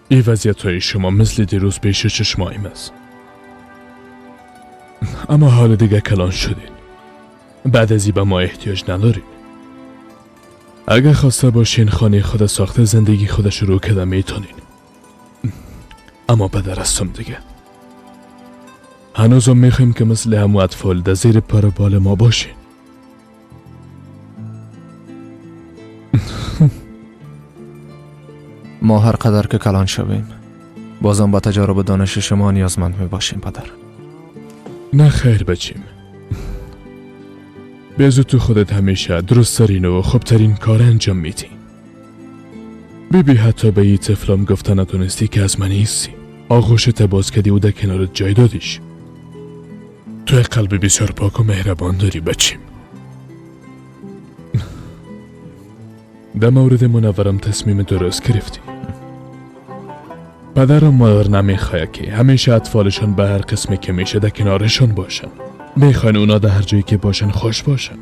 این وضعیت های شما مثل دیروز پیش چشمایم است، اما حال دیگه کلان شدین. بعد از این به ما احتیاج ندارین. اگه خواسته باشین خانه خود ساخته زندگی خود شروع کرده میتونین، اما پدر هستم دیگه. هنوزم میخوایم که مثل همو اطفال در زیر پر و بال ما باشین. ما هر قدر که کلان شویم بازم با تجارب و دانش شما نیازمند می باشیم پدر. نه خیر بچیم، بیازو تو خودت همیشه درستترین و خوبترین کار انجام میدی. بیبی حتی به یه طفلم گفته نتونستی که از من نیستی. آغوشت باز کردی و در کنارت جای دادیش. تو قلب بسیار پاک و مهربان داری بچیم. در مورد منورم تصمیم درست گرفتی. پدر و مادر نمیخواه که همیشه اطفالشان به هر قسمی که میشه در کنارشان باشن. میخواین اونا در هر جایی که باشن خوش باشن.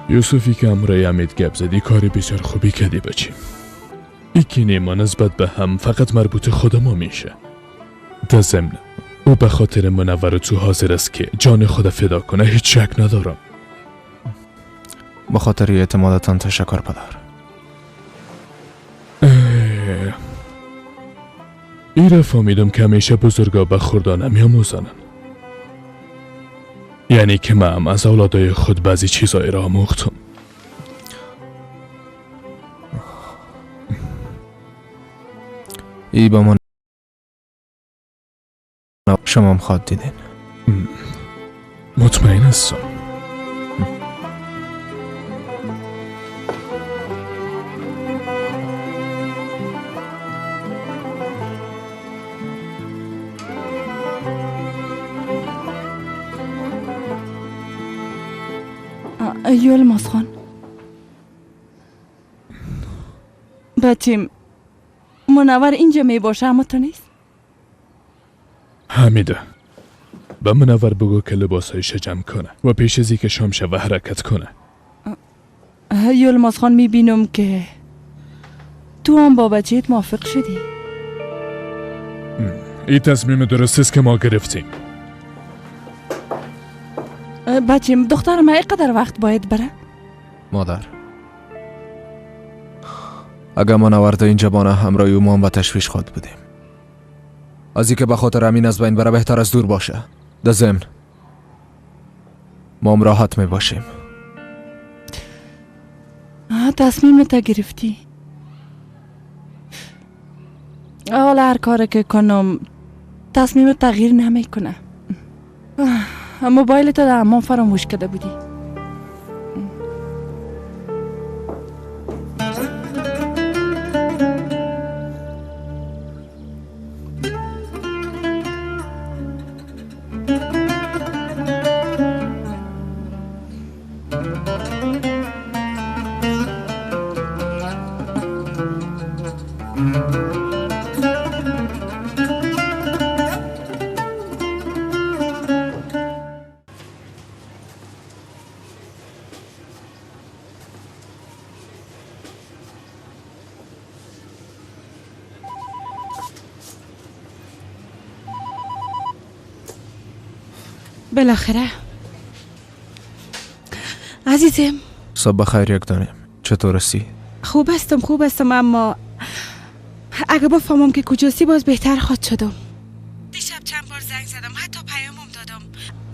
یوسفی که امرای امید گپ زدی کاری بسیار خوبی کردی بچیم. ایکی نیما نسبت به هم فقط مربوط خود ما میشه. در ضمن او به خاطر منور تو حاضر است که جان خود فدا کنه، هیچ شک ندارم. به خاطر اعتمادتان تشکر پدر. ای را فهمیدم که همیشه بزرگا به خوردا نمیآموزانن. یعنی که من از اولادای خود بعضی چیزایی را آموختم. ای با من شما هم خواد دیدین. مطمئن هستم. یلماز خان بچیم، منور اینجا می باشه اما تو نیست. حمیده به منور بگو که لباسایش جمع کنه و پیش از اینکه شام شوه حرکت کنه. یلماز خان میبینم که تو هم با بچهت موافق شدی. این تصمیم درست است که ما گرفتیم. بچیم دختر ما اینقدر وقت باید بره؟ مادر، اگر منور در اینجا بانه همراه او ما به تشویش خود بودیم. از اینکه به خاطر امین از بین بره بهتر از دور باشه. در ضمن ما هم راحت می باشیم. تصمیم تا گرفتی. حالا هر کاری که کنم تصمیم تغییر نمیکنه. موبایل تا در حمام فراموش کرده بودی. بالاخره عزیزم، صبح بخیر یک دانیم. چطور هستی؟ خوب هستم، خوب هستم، اما اگه بفهمم که کجاستی باز بهتر خواهد شدم. دیشب چند بار زنگ زدم، حتی پیامم دادم،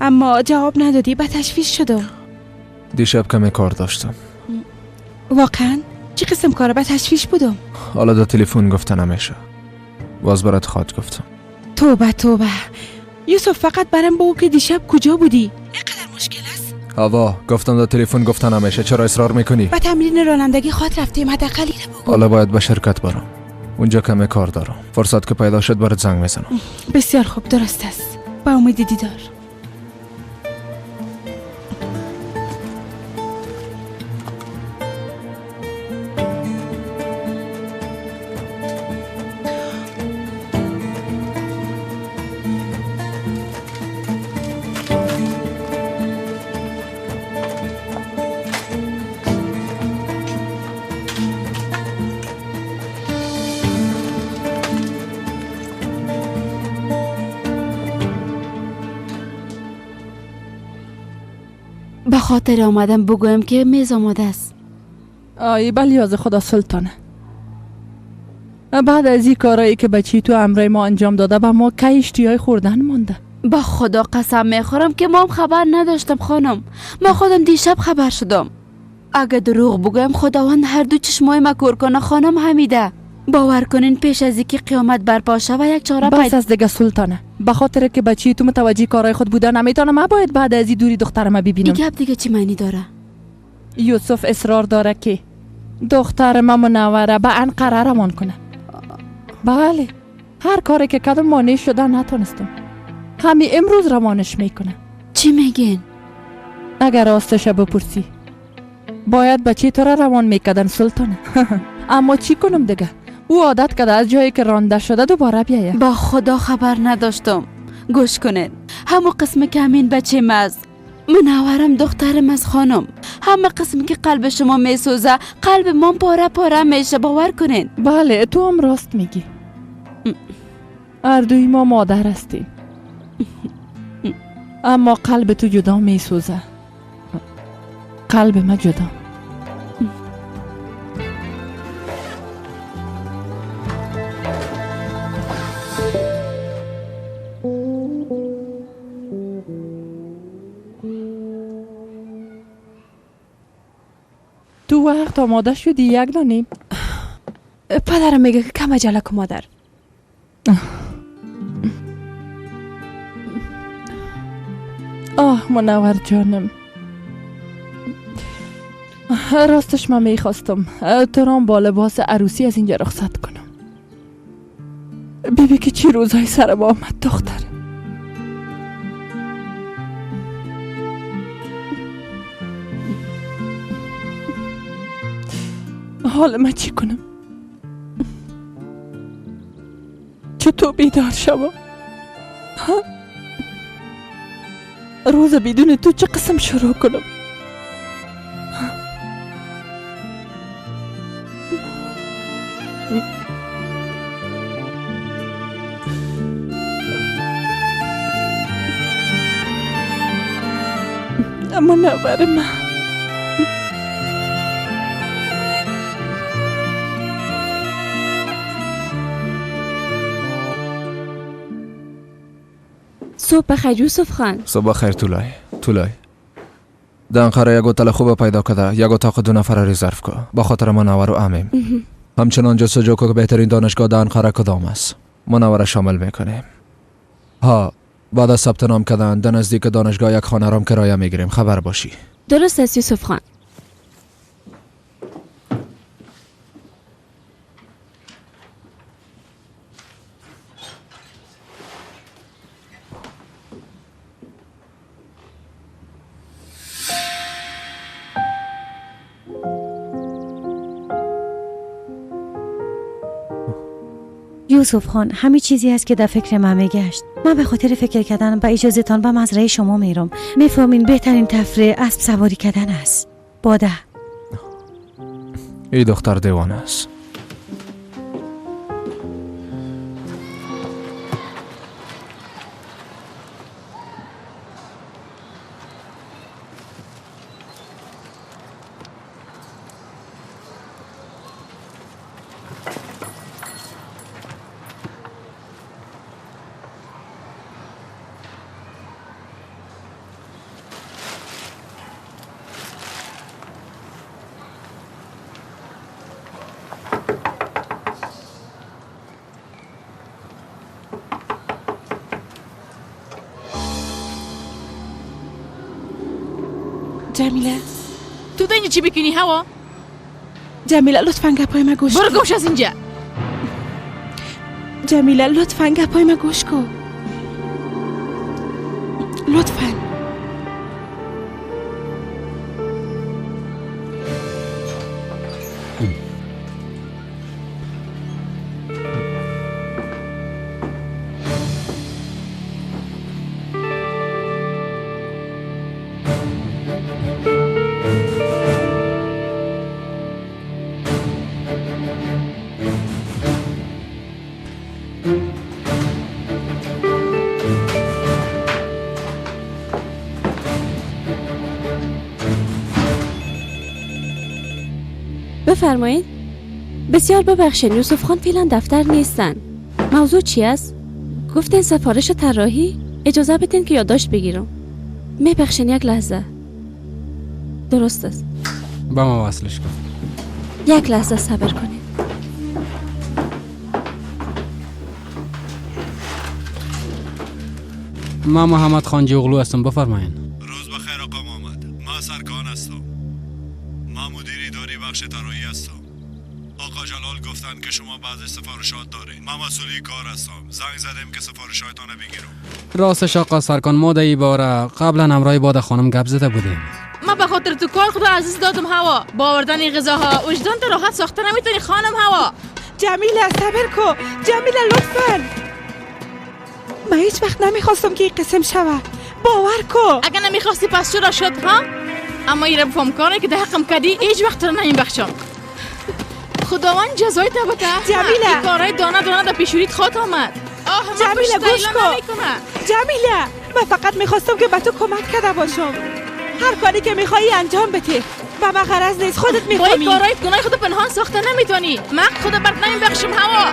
اما جواب ندادی، به تشویش شدم. دیشب کمی کار داشتم. واقعا؟ چه قسم کاره؟ به تشویش بودم. حالا در تلفن گفته نمیشه، باز برات خواهد گفتم. توبه توبه یوسف، فقط برام بگو که دیشب کجا بودی؟ اینقدر مشکل است؟ هوا، گفتم در تلفن گفته نمیشه، چرا اصرار میکنی؟ به تمرین رانندگی خود رفتیم، حداقل اینو بگو. حالا باید به شرکت برم، اونجا کمی کار دارم. فرصت که پیدا شد برات زنگ میزنم. بسیار خوب، درست است. با امید دیدار. به خاطر آمدم بگویم که میز آماده است. آی بلیاز خدا سلطانه، بعد از این کارایی که بچی تو امرای ما انجام داده به ما کی اشتیای خوردن مانده. با خدا قسم میخورم که ما هم خبر نداشتم خانم، ما خودم دیشب خبر شدم. اگه دروغ بگویم خداوند هر دو چشمای ما کور کنه خانم حمیده. باور کنین پیش از اینکه قیامت برپا شود یک چاره بس از دیگه سلطانه، به خاطر که بچی تو متوجه کارهای خود بوده نمیتونم. من باید بعد از این دوری دخترم ببینم. این گپ دیگه چی معنی داره؟ یوسف اصرار داره که دختر ما منوره به انقره روان کنه. بله، هر کاری که کردم مانع شده نتونستم. همین امروز روانش میکنه. چی میگین؟ اگر راستش بپرسی باید بچه تو را روان میکردن سلطانه. اما چی کنم دیگه، او عادت کرده از جایی که رانده شده دوباره بیایه. با خدا خبر نداشتم. گوش کنید، همون قسم که همین بچه مز منورم دخترم از خانم، همه قسم که قلب شما میسوزه قلب من پاره پاره میشه، باور کنید. بله تو هم راست میگی، هر دوی ما مادر هستیم، اما قلب تو جدا میسوزه، قلب ما جدا. تو وقت آماده شدی یک دانیم؟ پدرم میگه که کم عجله کن مادر. آه منور جانم، راستش من میخواستم تو را با لباس عروسی از اینجا رخصت کنم. بیبی که چی روزای سرم آمد دختر. حال من چی کنم؟ چطور بیدار شوم؟ روز بدون تو چه قسم شروع کنم؟ منور من صبح بخیر یوسف خان. صبح بخیر تولای. تولای در انقره یک هتل خوب پیدا کرده، یک اتاق 2 نفره رزرو کن با خاطر منور و عمیم. همچنان جستجو کن که بهترین دانشگاه در انقره کدام است. منور شامل میکنیم. ها بعد از ثبت نام کردن در نزدیک دانشگاه یک خانه رام کرایه میگیریم. خبر باشی. درست است یوسف خان. یوسف خان، همه چیزی هست که در فکر من میگشت. من به خاطر فکر کردن به اجازهتان به مزرعه شما میرم. میفهمین بهترین تفریح اسب سواری کردن است. باده. ای دختر دیوانه است. جمیله تو اینجا چی بکنی هوا؟ جمیله لطفا گپای ما گوش برو گمش از اینجا. جمیله لطفا گپای ما گوش کن. لطفا. بفرمایید. بسیار ببخشید یوسف خان فعلا دفتر نیستن. موضوع چی است؟ گفتن سفارش طراحی؟ اجازه بدین که یادداشت بگیرم. میبخشین یک لحظه. درست است. با ما وصلش کن. یک لحظه صبر کنید. ما محمد خان جوغلو هستم. بفرمایید. روز بخیر آقا محمد. ما سرکان هستم. ما مدیر اداری بخش طراحی هستم. آقا جلال گفتن که شما بعضی سفارشات دارین. ما مسئول کار هستم. زنگ زدیم که سفارشاتان بگیرم. راستش آقا سرکان ما در این باره قبلا همراه باد خانم گپ زده بودیم. ما به خاطر تو کار خدا عزیز دادم هوا. با آوردن این غذاها وجدان تو راحت ساخته نمیتونی خانم هوا. جمیله صبر کو. جمیله لطفا. من هیچ وقت نمیخواستم که این قسم شوه. باور کو. اگه نمیخواستی پس چرا شد ها؟ اما این بفهم کاری که در حقم کردی هیچ وقت رو نمیبخشم. خداوند جزای تو بده. جمیله این کارهای دانه دانه در پیشوریت خود آمد. آه جمیله گوش کن. جمیله من فقط میخواستم که به تو کمک کرده باشم. هر کاری که میخوایی انجام بده. و من غرض نیست خودت میفهمی. با این کارهای گناه خود پنهان ساخته نمیتونی. من خود برات نمیبخشم هوا.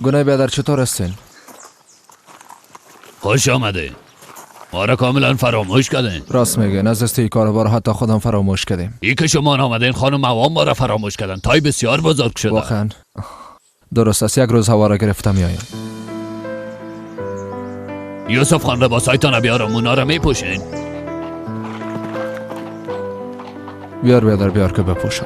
گناه بیادر چطور هستین؟ خوش آمده. ما را کاملا فراموش کردین. راست میگه. نزدیک کاروبار حتی خودم فراموش کردیم. ای که شما آمدین خانم عوام ما را فراموش کردن. تای بسیار بزرگ شده. واقعا درست است. یک روز هوا را گرفتم میایم. یوسف خان لباسایتان بیارم اونا را میپوشین. بیار بیادر بیار که بپوشم.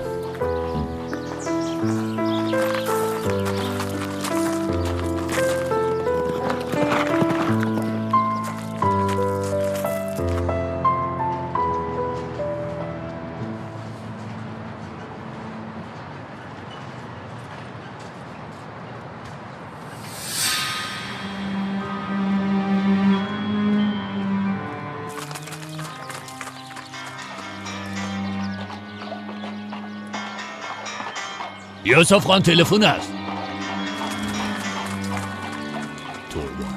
یوسف خان تلفن است. توبه.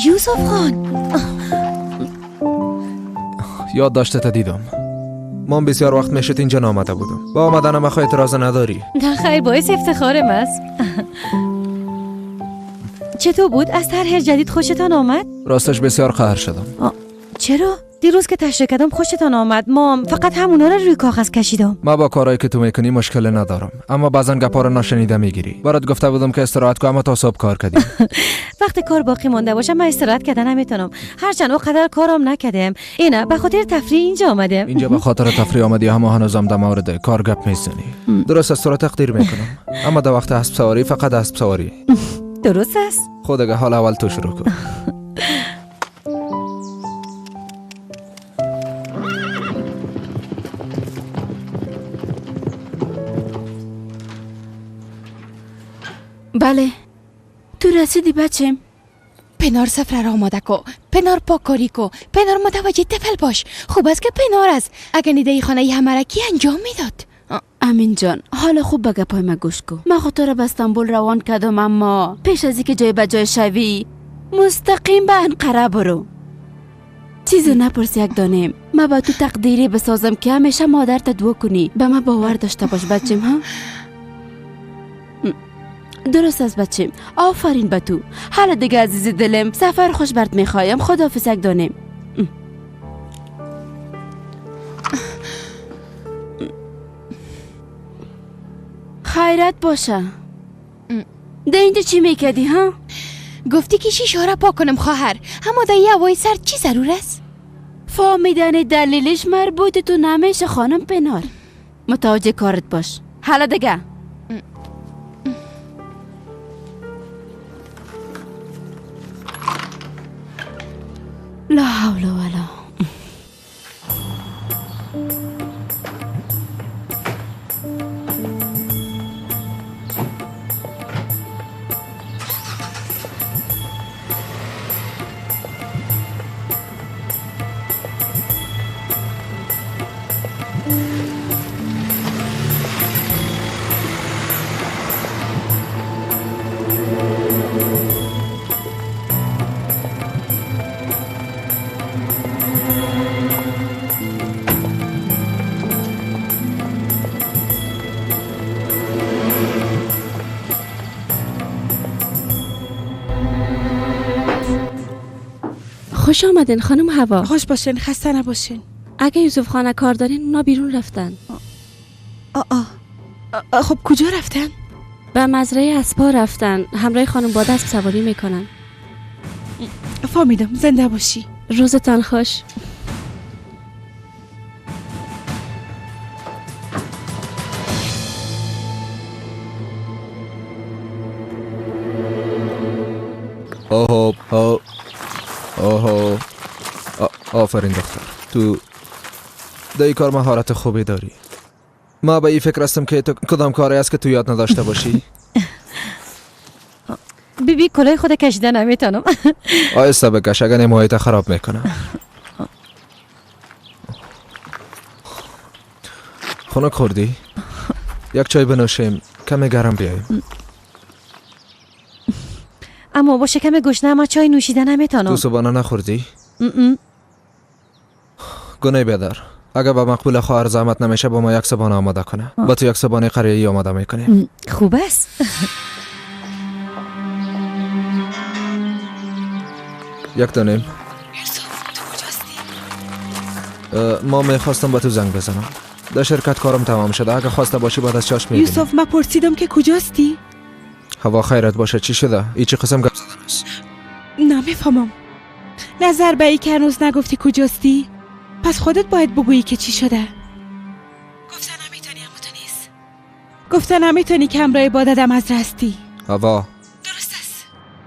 یوسف خان، یاد داشته تا دیدم. من بسیار وقت میشد اینجا نامده بودم. با آمدنم خو اعتراض نداری؟ نه خیر، باعث افتخارم است. چطور بود؟ از طرح جدید خوشتان آمد؟ راستش بسیار قهر شدم. چرا؟ دیروز که تشریح کردم خوشتان آمد. ما فقط همونا را روی کاغذ کشیدم. ما با کارهایی که تو میکنی مشکل ندارم، اما بعضا گپا را ناشنیده میگیری. برات گفته بودم که استراحت کو، اما تا صبح کار کردی. وقتی کار باقی مانده باشه من استراحت کردن نمیتونم. هرچند اونقدر کارم نکردم. اینا به خاطر تفریح اینجا آمدم. اینجا به خاطر تفریح آمدی، اما هنوزم در مورد کار گپ میزنی. درست است، تو را تقدیر میکنم، اما در وقت اسب سواری فقط اسب سواری. درست است. خود دیگه حال اول تو شروع کن. بله تو رسیدی بچم. پنار سفره را آماده کو، پنار پاکاری کو، پنار متوجه طفل باش. خوب است که پنار است. اگر نیده خانه همه را کی انجام میداد؟ امین جان، حالا خوب به گپای ما گوش کو. ما خود تو را به استانبول روان کردم، اما پیش از اینکه جای به جای شوی مستقیم به انقره برو. چیزی نپرس یک دانه. ما با تو تقدیری بسازم که همیشه مادرت دعا کنی. به ما باور داشته باش بچم. ها درست است بچم، آفرین به تو. حالا دیگه عزیز دلم، سفر خوش برات میخوایم. خداحافظ یک دانه. خیرت باشه. ده اینجا چی میکردی ها؟ گفتی که شیشه را پاک کنم خواهر، اما در یه هوای سرد چی ضرور است؟ فهمیدن دلیلش مربوط تو نمیشه خانم پنار. متوجه کارت باش. حالا دیگه لا حول ولا. خوش آمدین خانم هوا. خوش باشین، خسته نباشین. اگه یوسف خانه کار دارین اونا بیرون رفتن. خب کجا رفتن؟ به مزرعه اسپا رفتن، همراه خانم با دست سواری میکنن. فهمیدم، زنده باشی. روزتان خوش. اوه اوه اوه، آفرین دختر، تو در این کار مهارت خوبی داری. ما به این فکر هستم که تو کدام کاری است که تو یاد نداشته باشی. بی بی کلاه خود کشیده نمیتونم. آهسته بکش، اگر نمایت خراب میکنم. خنک خوردی؟ یک چای بنوشیم کمی گرم بیاییم. اما با شکم گشنه ما چای نوشیده نمیتونم. تو صبحانه نخوردی؟ گناه بیادر، اگر به مقبول خواهر زحمت نمیشه با ما یک صبحانه آماده کنه. با تو یک صبحانه قریه‌ای آماده میکنیم. خوب است. 1:30. یوسف تو کجاستی؟ ما میخواستم با تو زنگ بزنم. در شرکت کارم تمام شده. اگه خواسته باشی بعد از چاش میبینیم. یوسف من پرسیدم که کجاستی؟ هوا خیرت باشه، چی شده؟ ای چه قسم گپ زدن است؟ نمیفهمم. نظر به ای که هنوز نگفتی کجاستی، پس خودت باید بگویی که چی شده. گفتن نمیتونی اما تو نیست. گفتن نمیتونی که همراه با دادم از راستی. هوا درست است.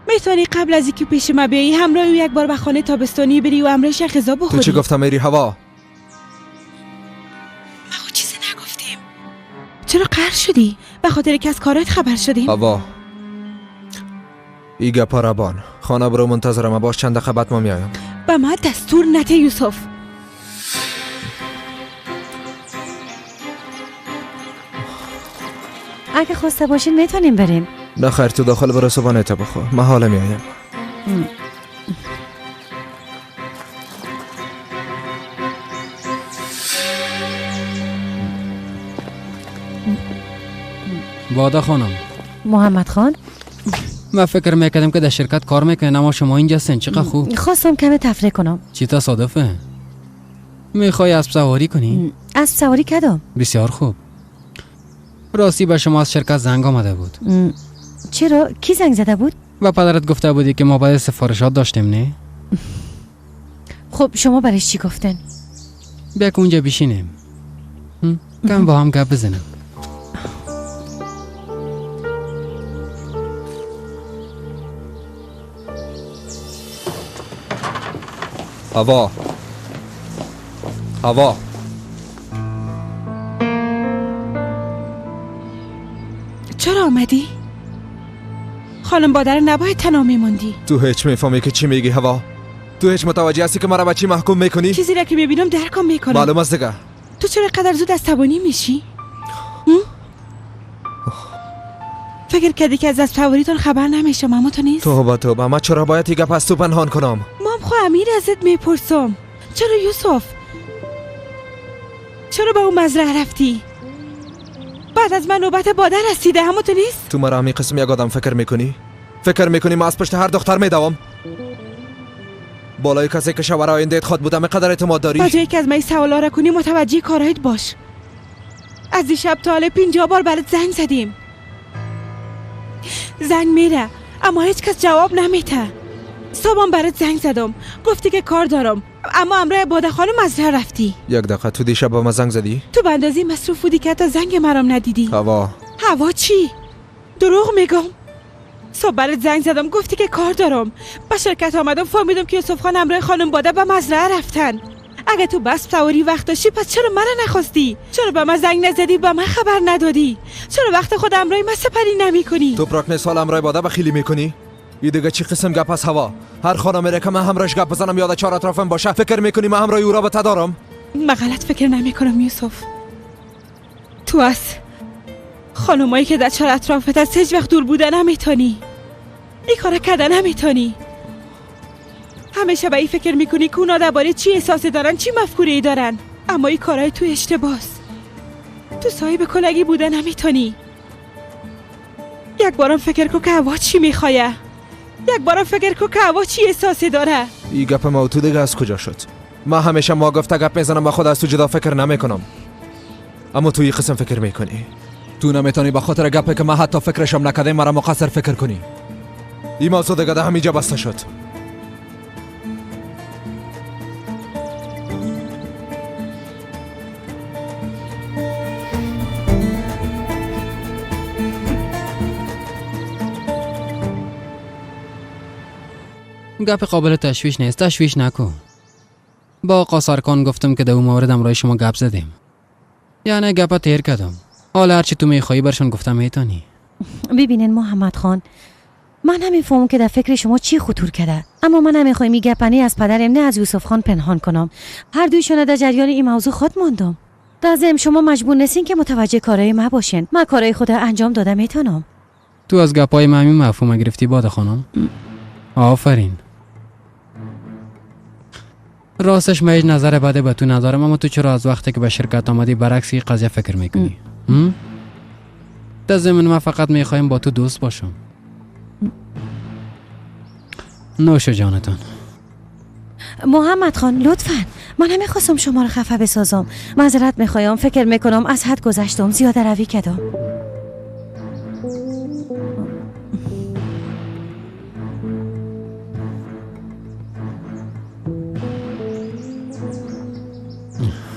میتونی قبل از اینکه پیش ما بیایی همراه او یک بار به خانه تابستانی بری و همراهش غذا بخوری. تو چی گفتم میری هوا؟ ما خود چیزی نگفتیم. چرا قهر شدی؟ به خاطر که از کارات خبر شدیم. هوا ای گپا ربان خانه برو، منتظرم باش، چند دقیقه بعد ما میایم. به ما دستور نده یوسف. اگه خواسته باشین میتونیم بریم. نه خیر، تو داخل برو صبحانه تا بخور، من حالا میایم. باده خانم. محمد خان، من فکر میکردم که در شرکت کار میکنین اما شما اینجا هستین. چقدر خوب. خواستم کمی تفریح کنم. چی تصادفه؟ میخوای اسب سواری کنی؟ اسب سواری کدام؟ بسیار خوب. راستی به شما از شرکت زنگ آمده بود. چرا؟ کی زنگ زده بود؟ و پدرت گفته بودی که ما باید سفارشات داشتیم، نه؟ خب شما برش چی گفتن؟ بیا که اونجا بشینیم کم با هم گپ بزنیم. هوا هوا چرا آمدی؟ خانم بادر نباید تنها میموندی. تو هیچ میفهمی که چی میگی هوا؟ تو هیچ متوجه هستی که مرا به چی محکوم میکنی؟ چیزی را که میبینم درکم میکنم. معلوم است دیگه. تو چرا قدر زود عصبانی میشی؟ فکر کردی که از سواریتون خبر نمیشم اما تو نیست. توبه توبه، من چرا باید گپ از تو پنهان کنم؟ مام خو امیر ازت میپرسم. چرا یوسف؟ چرا به اون مزرعه رفتی؟ بعد از من نوبت باده رسیده اما تو نیست. تو مرا همین قسم یک آدم فکر میکنی؟ فکر میکنی من از پشت هر دختر میدوم؟ بالای کسی که شوهر آینده خود بودم قدر اعتماد داری؟ با جایی که از من سوالا را کنی متوجه کارهایت باش. از دیشب تا حالا 50 بار برات زنگ زدیم. زنگ میره اما هیچ کس جواب نمیده. صبحم برات زنگ زدم، گفتی که کار دارم، اما امرای باده خانم مزرعه رفتی. یک دقیقه، تو دیشب با ما زنگ زدی؟ تو به اندازه مصروف بودی که حتی زنگ مرام ندیدی. هوا هوا چی؟ دروغ میگم. صبح برات زنگ زدم، گفتی که کار دارم. به شرکت آمدم فهمیدم که یوسف خان امرای خانم باده به مزرعه رفتن. اگه تو بس سواری وقت داشتی پس چرا مرا نخواستی؟ چرا به من زنگ نزدی؟ به من خبر ندادی؟ چرا وقت خود امرای من سپری نمیکنی؟ تو پراکنه سال امرای باده بخیلی میکنی؟ ای دیگه چی قسم گپ از هوا؟ هر خانم که من همراهش گپ بزنم یاد چهار اطرافم باشه فکر میکنی من همراه او رابطه دارم؟ من غلط فکر نمیکنم یوسف. تو از خانمایی که در چهار اطرافت از هیچ وقت دور بودن نمیتونی. این کارا کردن نمیتونی. همیشه به این فکر میکنی که اونا درباره چی احساسی دارن، چی مفکوره دارن، اما این کارهای تو اشتباهه. تو صاحب کلگی بودن نمیتونی. یک بارم فکر کن که هوا چی میخواه. یک بارم فکر کن که هوا چی احساسی داره. این گپ ما تو دیگه از کجا شد؟ من همیشه ما گفته گپ میزنم و خود از تو جدا فکر نمیکنم، اما تو این قسم فکر میکنی. تو نمیتونی به خاطر گپی که من حتی فکرشم نکردم مرا مقصر فکر کنی. این موضوع دیگه در همینجا بسته شد. گپ قابل تشویش نیست، تشویش نکن. با آقا سرکان گفتم که در اون مورد همراه شما گپ زدیم، یعنی گپ تیر کردم. حالا هرچی تو میخوایی برشون گفتم میتونی. ببینین محمد خان، من نمیفهمم که در فکر شما چی خطور کرده، اما من نمیخوایم این گپنی از پدرم نه از یوسف خان پنهان کنم. هر دویشون در جریان این موضوع خود ماندم. در ضمن شما مجبور نیستین که متوجه کارهای ما باشین. من کارهای خود انجام داده میتونم. تو از گپای من همین مفهوم گرفتی باده خانم؟ آفرین. راستش من هیچ نظر بده به تو ندارم، اما تو چرا از وقتی که به شرکت آمدی برعکس این قضیه فکر میکنی؟ در ضمن من فقط میخوایم با تو دوست باشم. نوش جانتان. محمد خان لطفاً، من نمیخواستم شما رو خفه بسازم. معذرت میخوایم، فکر میکنم از حد گذشتم، زیاده روی کردم.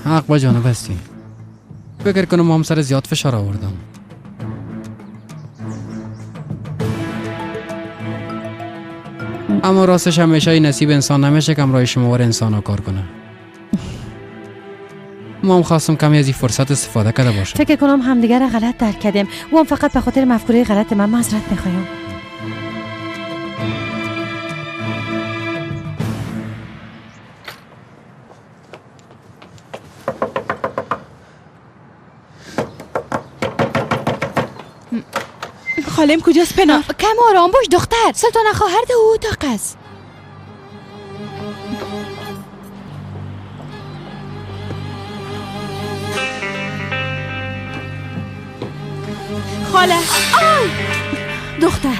حق با جانب هستی. فکر کنم هم سر زیاد فشار آوردم. اما راستش همیشه این نصیب انسان نمیشه که همراه شما ور انسان ها کار کنه. ما هم خواستم کمی از این فرصت استفاده کرده باشم. فکر کنم همدیگر را غلط درک کردیم. و هم فقط به خاطر مفکوره غلط من معذرت میخوایم. خالم کجاست پنار؟ کم آرام باش دختر، سلطانه خواهر ده او اتاق است. خاله. آی دختر،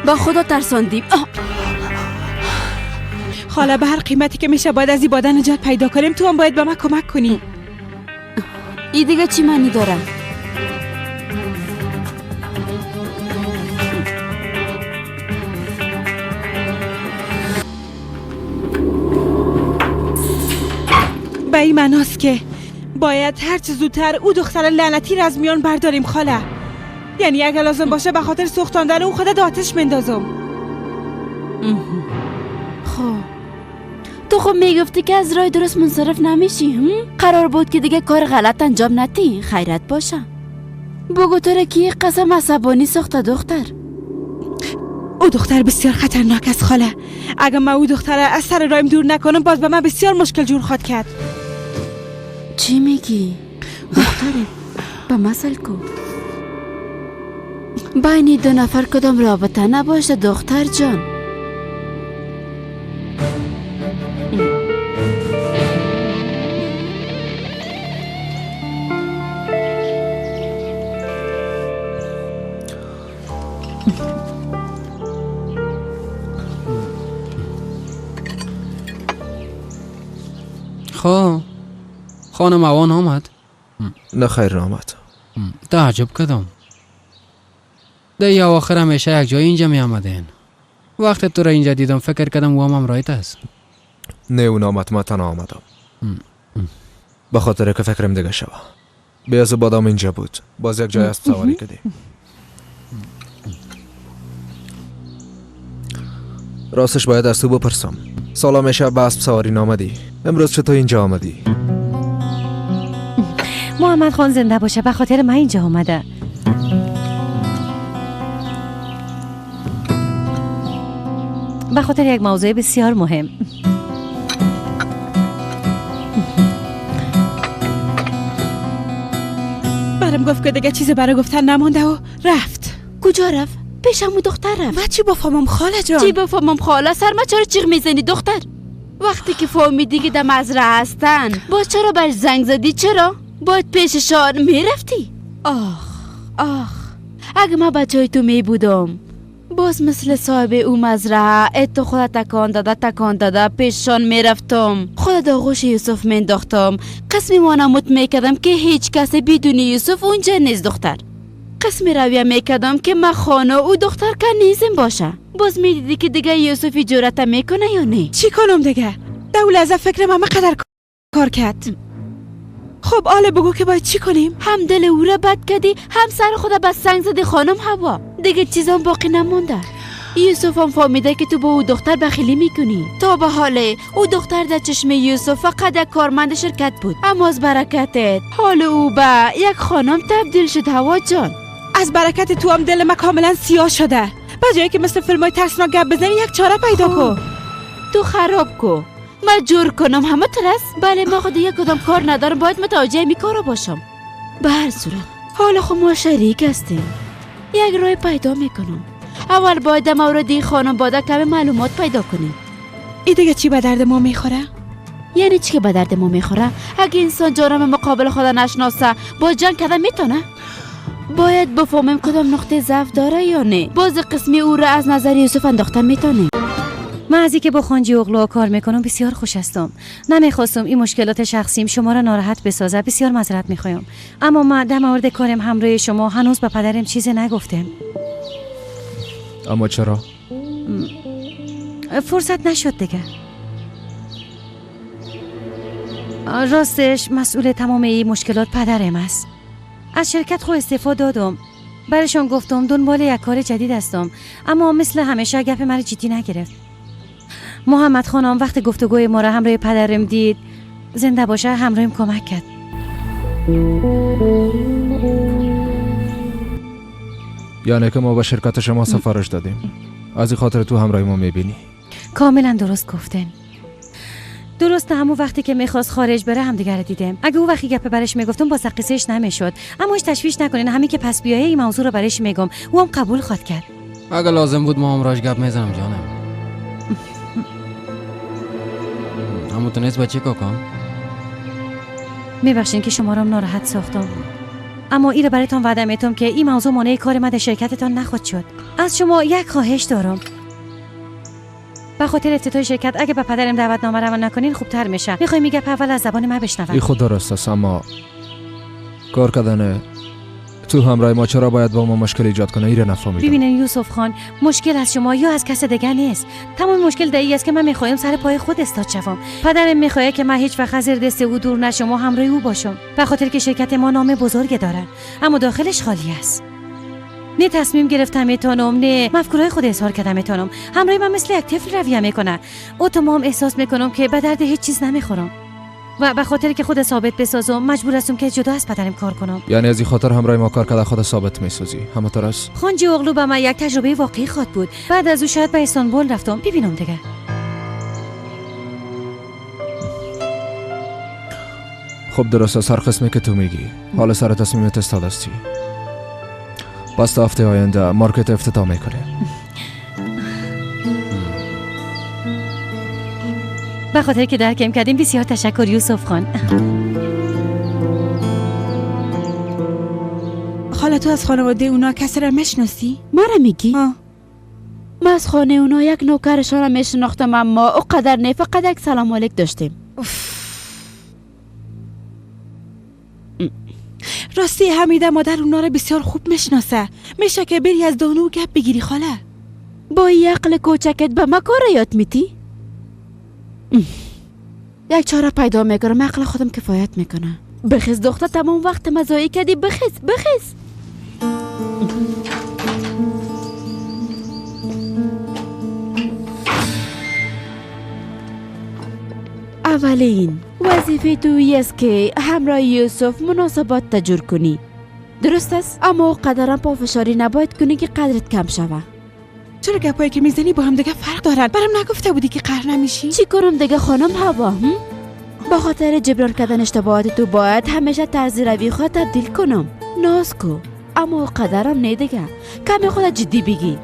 با خدا ترساندیم. خاله به هر قیمتی که میشه باید از این باده نجات پیدا کنیم. تو هم باید به من کمک کنی. ای دیگه چی معنی داره؟ به این معناست که باید هر چه زودتر او دختر لعنتی را از میان برداریم خاله. یعنی اگر لازم باشه به خاطر سوختاندن او خود آتش مندازم. خب تو خب میگفتی که از راه درست منصرف نمیشی. قرار بود که دیگه کار غلط انجام ندی. خیرت باشه. بگو تو را کی قسم عصبانی ساخته دختر؟ او دختر بسیار خطرناک است خاله. اگر من او دختر از سر رایم دور نکنم باز به من بسیار مشکل جور خواد کرد. چی میگی؟ دختره به مثل کو بین دو نفر کدام رابطه نباشه دختر جان. خب خانم اوان آمد؟ نه خیر آمد. تعجب کردم. در اواخر همیشه یک جای اینجا می آمدین. وقتی تو را اینجا دیدم فکر کردم او هم رایت است. نه اون آمد، من تنها آمدم. به خاطر که فکرم دیگه شوه. بیاز بادام اینجا بود. باز یک جای اسب سواری کردیم. راستش باید از تو بپرسم. سالا میشه به اسب سواری نامدی. امروز چطور اینجا آمدی؟ محمد خان زنده باشه، به خاطر من اینجا آمده. به خاطر یک موضوع بسیار مهم. برم گفت که دیگه چیزی برای گفتن نمانده و رفت. کجا رفت؟ پیشم و دختر رفت. من چی بفهمم خاله جان؟ چی بفهمم خاله؟ سر ما چرا چیغ میزنی دختر؟ وقتی که فهمیدی که در مزرعه هستن باز چرا برش زنگ زدی؟ چرا؟ باید پیششان میرفتی. آخ آخ، اگه من بچه های تو می بودم باز مثل صاحب او مزرعه اتو خود تکان داده تکان داده پیششان میرفتم، خود آغوش یوسف مینداختم، قسمی وانمود میکردم که هیچ کس بدون یوسف اونجا نیست دختر. قسمی رویه میکردم که من خانه او دختر که نیزم باشه. باز میدیدی که دیگه یوسف جرأت میکنه یا نه؟ چی کنم دیگه؟ در اون لحظه فکر من قدر کار کرد. خب آله بگو که باید چی کنیم؟ هم دل او را بد کردی، هم سر خود به سنگ زدی خانم هوا. دیگه چیزام باقی نمونده. یوسف هم فهمیده که تو با او دختر بخیلی میکنی. تا به حال او دختر در چشم یوسف فقط یک کارمند شرکت بود، اما از برکتت حال او به یک خانم تبدیل شد هوا جان. از برکت تو هم دل من کاملا سیاه شده. به جایی که مثل فیلمای ترسناک گپ بزنی یک چاره پیدا کو. تو خراب کو، من جور کنم همه ترس. بله ما خود یک کدام کار ندارم، باید متوجه می کارا باشم. به هر صورت حالا خب ما شریک هستیم، یک راه پیدا میکنم. اول باید در مورد این خانم باده کمی معلومات پیدا کنیم. این دیگه چی به درد ما میخوره؟ یعنی چی که به درد ما میخوره؟ اگه انسان جانب مقابل خود نشناسه با جنگ کده میتونه؟ باید بفهمیم کدام نقطه ضعف داره یا نه. باز قسمی او را از نظر یوسف انداختن میتونه. من از اینکه با خانجی اغلو کار میکنم بسیار خوش هستم. نمیخواستم این مشکلات شخصیم شما را ناراحت بسازه، بسیار معذرت میخوایم. اما من در مورد کارم همراه شما هنوز به پدرم چیزی نگفتم. اما چرا؟ فرصت نشد دیگه. راستش مسئول تمام این مشکلات پدرم است. از شرکت خود استعفا دادم. برشان گفتم دنبال یک کار جدید هستم، اما مثل همیشه گپ مرا جدی نگرفت. محمد خانم وقت گفتگوی ما را همراه پدرم دید، زنده باشه همراهیم کمک کرد. یعنی که ما به شرکت شما سفارش دادیم، از این خاطر تو همراه ما میبینی. کاملا درست گفتن. درست همون وقتی که میخواست خارج بره هم دیگه رو دیدم. اگه او وقتی گپ برش میگفتم باز قصهش نمیشد. اما هیچ تشویش نکنین، همین که پس بیایه این موضوع رو برش میگم، او هم قبول خواد کرد. اگه لازم بود ما همراهش گپ میزنم جانم. اما تو نیست بچه کاکا. میبخشین که شما رو ناراحت ساختم، اما این رو براتون وعده میتم که این موضوع مانع کار من در شرکتتان نخواهد شد. از شما یک خواهش دارم، به خاطر افتتاح شرکت اگه به پدرم دعوتنامه روان نکنین خوبتر میشه. میخوای میگه اول از زبان من بشنوم. این خود درست است، اما کار کردن تو همراه ما چرا باید با ما مشکل ایجاد کنه؟ ایره نفهمیدم. ببینین یوسف خان، مشکل از شما یا از کس دیگه نیست. تمام مشکل در این است که من میخوایم سر پای خود استاد شوم. پدرم میخواد که من هیچ وقت از دست او دور نشم و همراه او باشم، به خاطر که شرکت ما نام بزرگ داره اما داخلش خالی است. نه تصمیم گرفتم میتونم، نه مفکورهای خود اظهار کردم میتونم. همراه من مثل یک طفل رویه میکنه. او تمام احساس میکنم که به درد هیچ چیز نمیخورم و به خاطر که خود ثابت بسازم مجبور هستم که جدا از پدرم کار کنم. یعنی از این خاطر همراه ما کار کرده خود ثابت میسازی؟ همونطور است. خانجی اغلو به من یک تجربه واقعی خواد بود. بعد از او شاید به استانبول رفتم ببینم دیگه. خب درست است، هر قسمی که تو میگی. حالا سر تصمیمت استاد هستی. پس تا هفته آینده مارکت افتتاح میکنه. به خاطر که درکم کردیم بسیار تشکر یوسف خان. خاله تو از خانواده اونا کسی را میشناسی؟ مرا میگی؟ ما از خانه اونا یک نوکرشان را میشناختم، اما او قدر نه، فقط یک سلام علیک داشتیم. راستی حمیده مادر اونا را بسیار خوب میشناسه. میشه که بری از دانو گپ بگیری خاله. با این عقل کوچکت به ما کار یاد میتی؟ یک چاره پیدا میکنم، عقل خودم کفایت میکنه. بخیز دختر، تمام وقت مزایی کردی. بخیز بخیز. اولین وظیفه تویی است که همراه یوسف مناسبات تجور کنی، درست است؟ اما قدرم پافشاری نباید کنی که قدرت کم شوه. چرا گپایی که میزنی با هم دیگه فرق دارن؟ برام نگفته بودی که قهر نمیشی؟ چی کنم دیگه خانم هوا؟ با خاطر جبران کردن اشتباهات تو باید همیشه طرز روی خود تبدیل کنم. ناز کو، اما قدرم نه دیگه. کمی خود جدی بگی.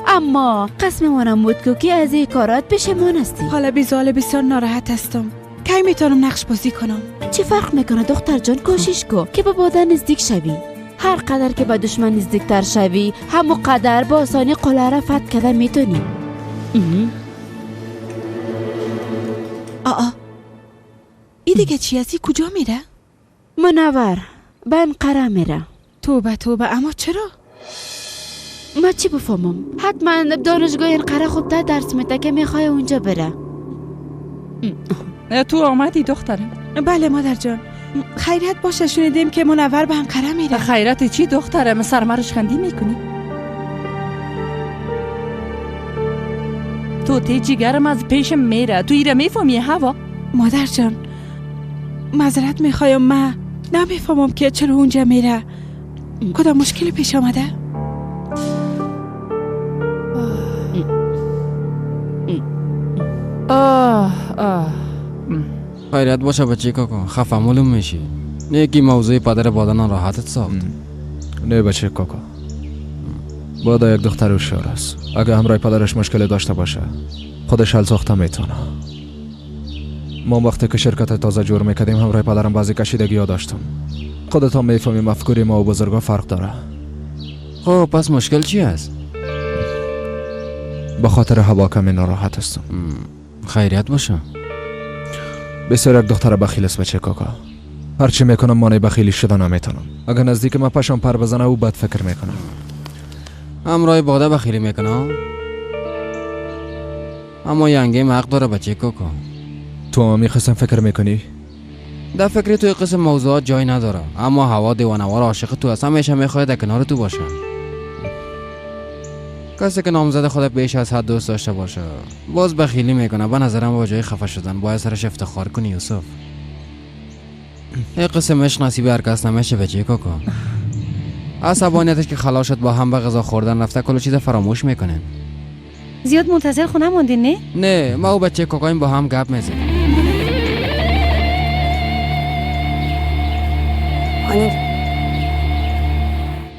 اما قسم منم بود که از این کارات پشیمان هستی. حالا بیزال بسیار ناراحت هستم. کی میتونم نقش بازی کنم؟ چی فرق میکنه دختر جان؟ کوشش کو که به باده نزدیک شوی. هر قدر که به دشمن نزدیکتر شوی، همون قدر با آسانی قلعه را فتح کرده میتونی. آ ای دیگه چی هستی؟ کجا میره؟ منور به انقره میره. توبه توبه، اما چرا؟ ما چی بفهمم؟ حتما دانشگاه انقره خوبتر درس میده که میخوای اونجا بره. تو آمدی دخترم؟ بله مادر جان. خیریت باشه، شنیدیم که منور به انقره میره. خیرت چی دخترم؟ سرمرش خندی میکنی؟ تو تی جگرم از پیشم میره، تو ایره میفهمی هوا؟ مادر جان معذرت میخوایم، من نمیفهمم که چرا اونجا میره. کدام مشکل پیش آمده؟ آه آه خیریت باشه بچه کاکا، خفه معلوم میشی. یکی موضوع پدر بادن راحتت ساخت. نه بچه کاکا، بادا یک دختر هوشیار است. اگه همراه پدرش مشکل داشته باشه خودش حل ساخته میتونه. ما وقتی که شرکت تازه جور میکردیم همراه پدرم بعضی کشیدگی ها داشتم. خودت هم میفهمی مفکوری ما و بزرگا فرق داره. خب پس مشکل چی است؟ به خاطر هوا کمی ناراحت هستم. خیریت باشه. بسیار یک دختر بخیل است بچه کاکا. هرچی میکنم مانع بخیلی شده نمیتونم. اگر نزدیک ما پشم پر بزنه او بد فکر میکنه. همراه باده بخیلی میکنه. اما ینگه حق داره بچه کاکا. تو هم میخواستم فکر میکنی؟ در فکر توی قسم موضوعات جای نداره، اما هوا دیوانه‌وار عاشق تو است، همیشه میخواد در کنار تو باشه. کسی که نامزد خود بیش از حد دوست داشته باشه باز بخیلی میکنه. به نظرم با جای خفه شدن باید سرش افتخار کنی یوسف. این قسم عشق نصیب هر کس نمیشه بچه کاکا. عصبانیتش که خلاص شد با هم به غذا خوردن رفته کل چیز فراموش میکنن. زیاد منتظر خونه موندین نه؟ نه، ما و بچه کاکایم با هم گپ میزنیم.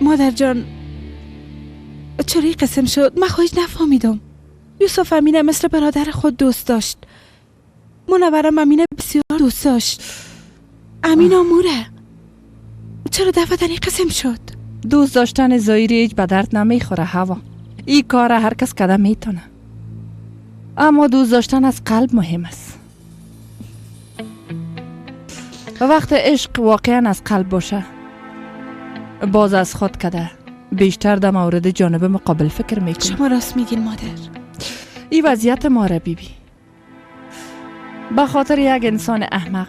مادر جان چرا این قسم شد؟ من خواهیش نفهمیدم. یوسف امینه مثل برادر خود دوست داشت. منورم امینه بسیار دوست داشت. امین آموره. چرا دفعتا این قسم شد؟ دوست داشتن ظاهری هیچ به درد نمیخوره هوا. این کار هر کس کده میتونه، اما دوست داشتن از قلب مهم است. و وقت عشق واقعا از قلب باشه باز از خود کده بیشتر در مورد جانب مقابل فکر میکنه. شما راست میگین مادر. این وضعیت ما را بیبی به خاطر یک انسان احمق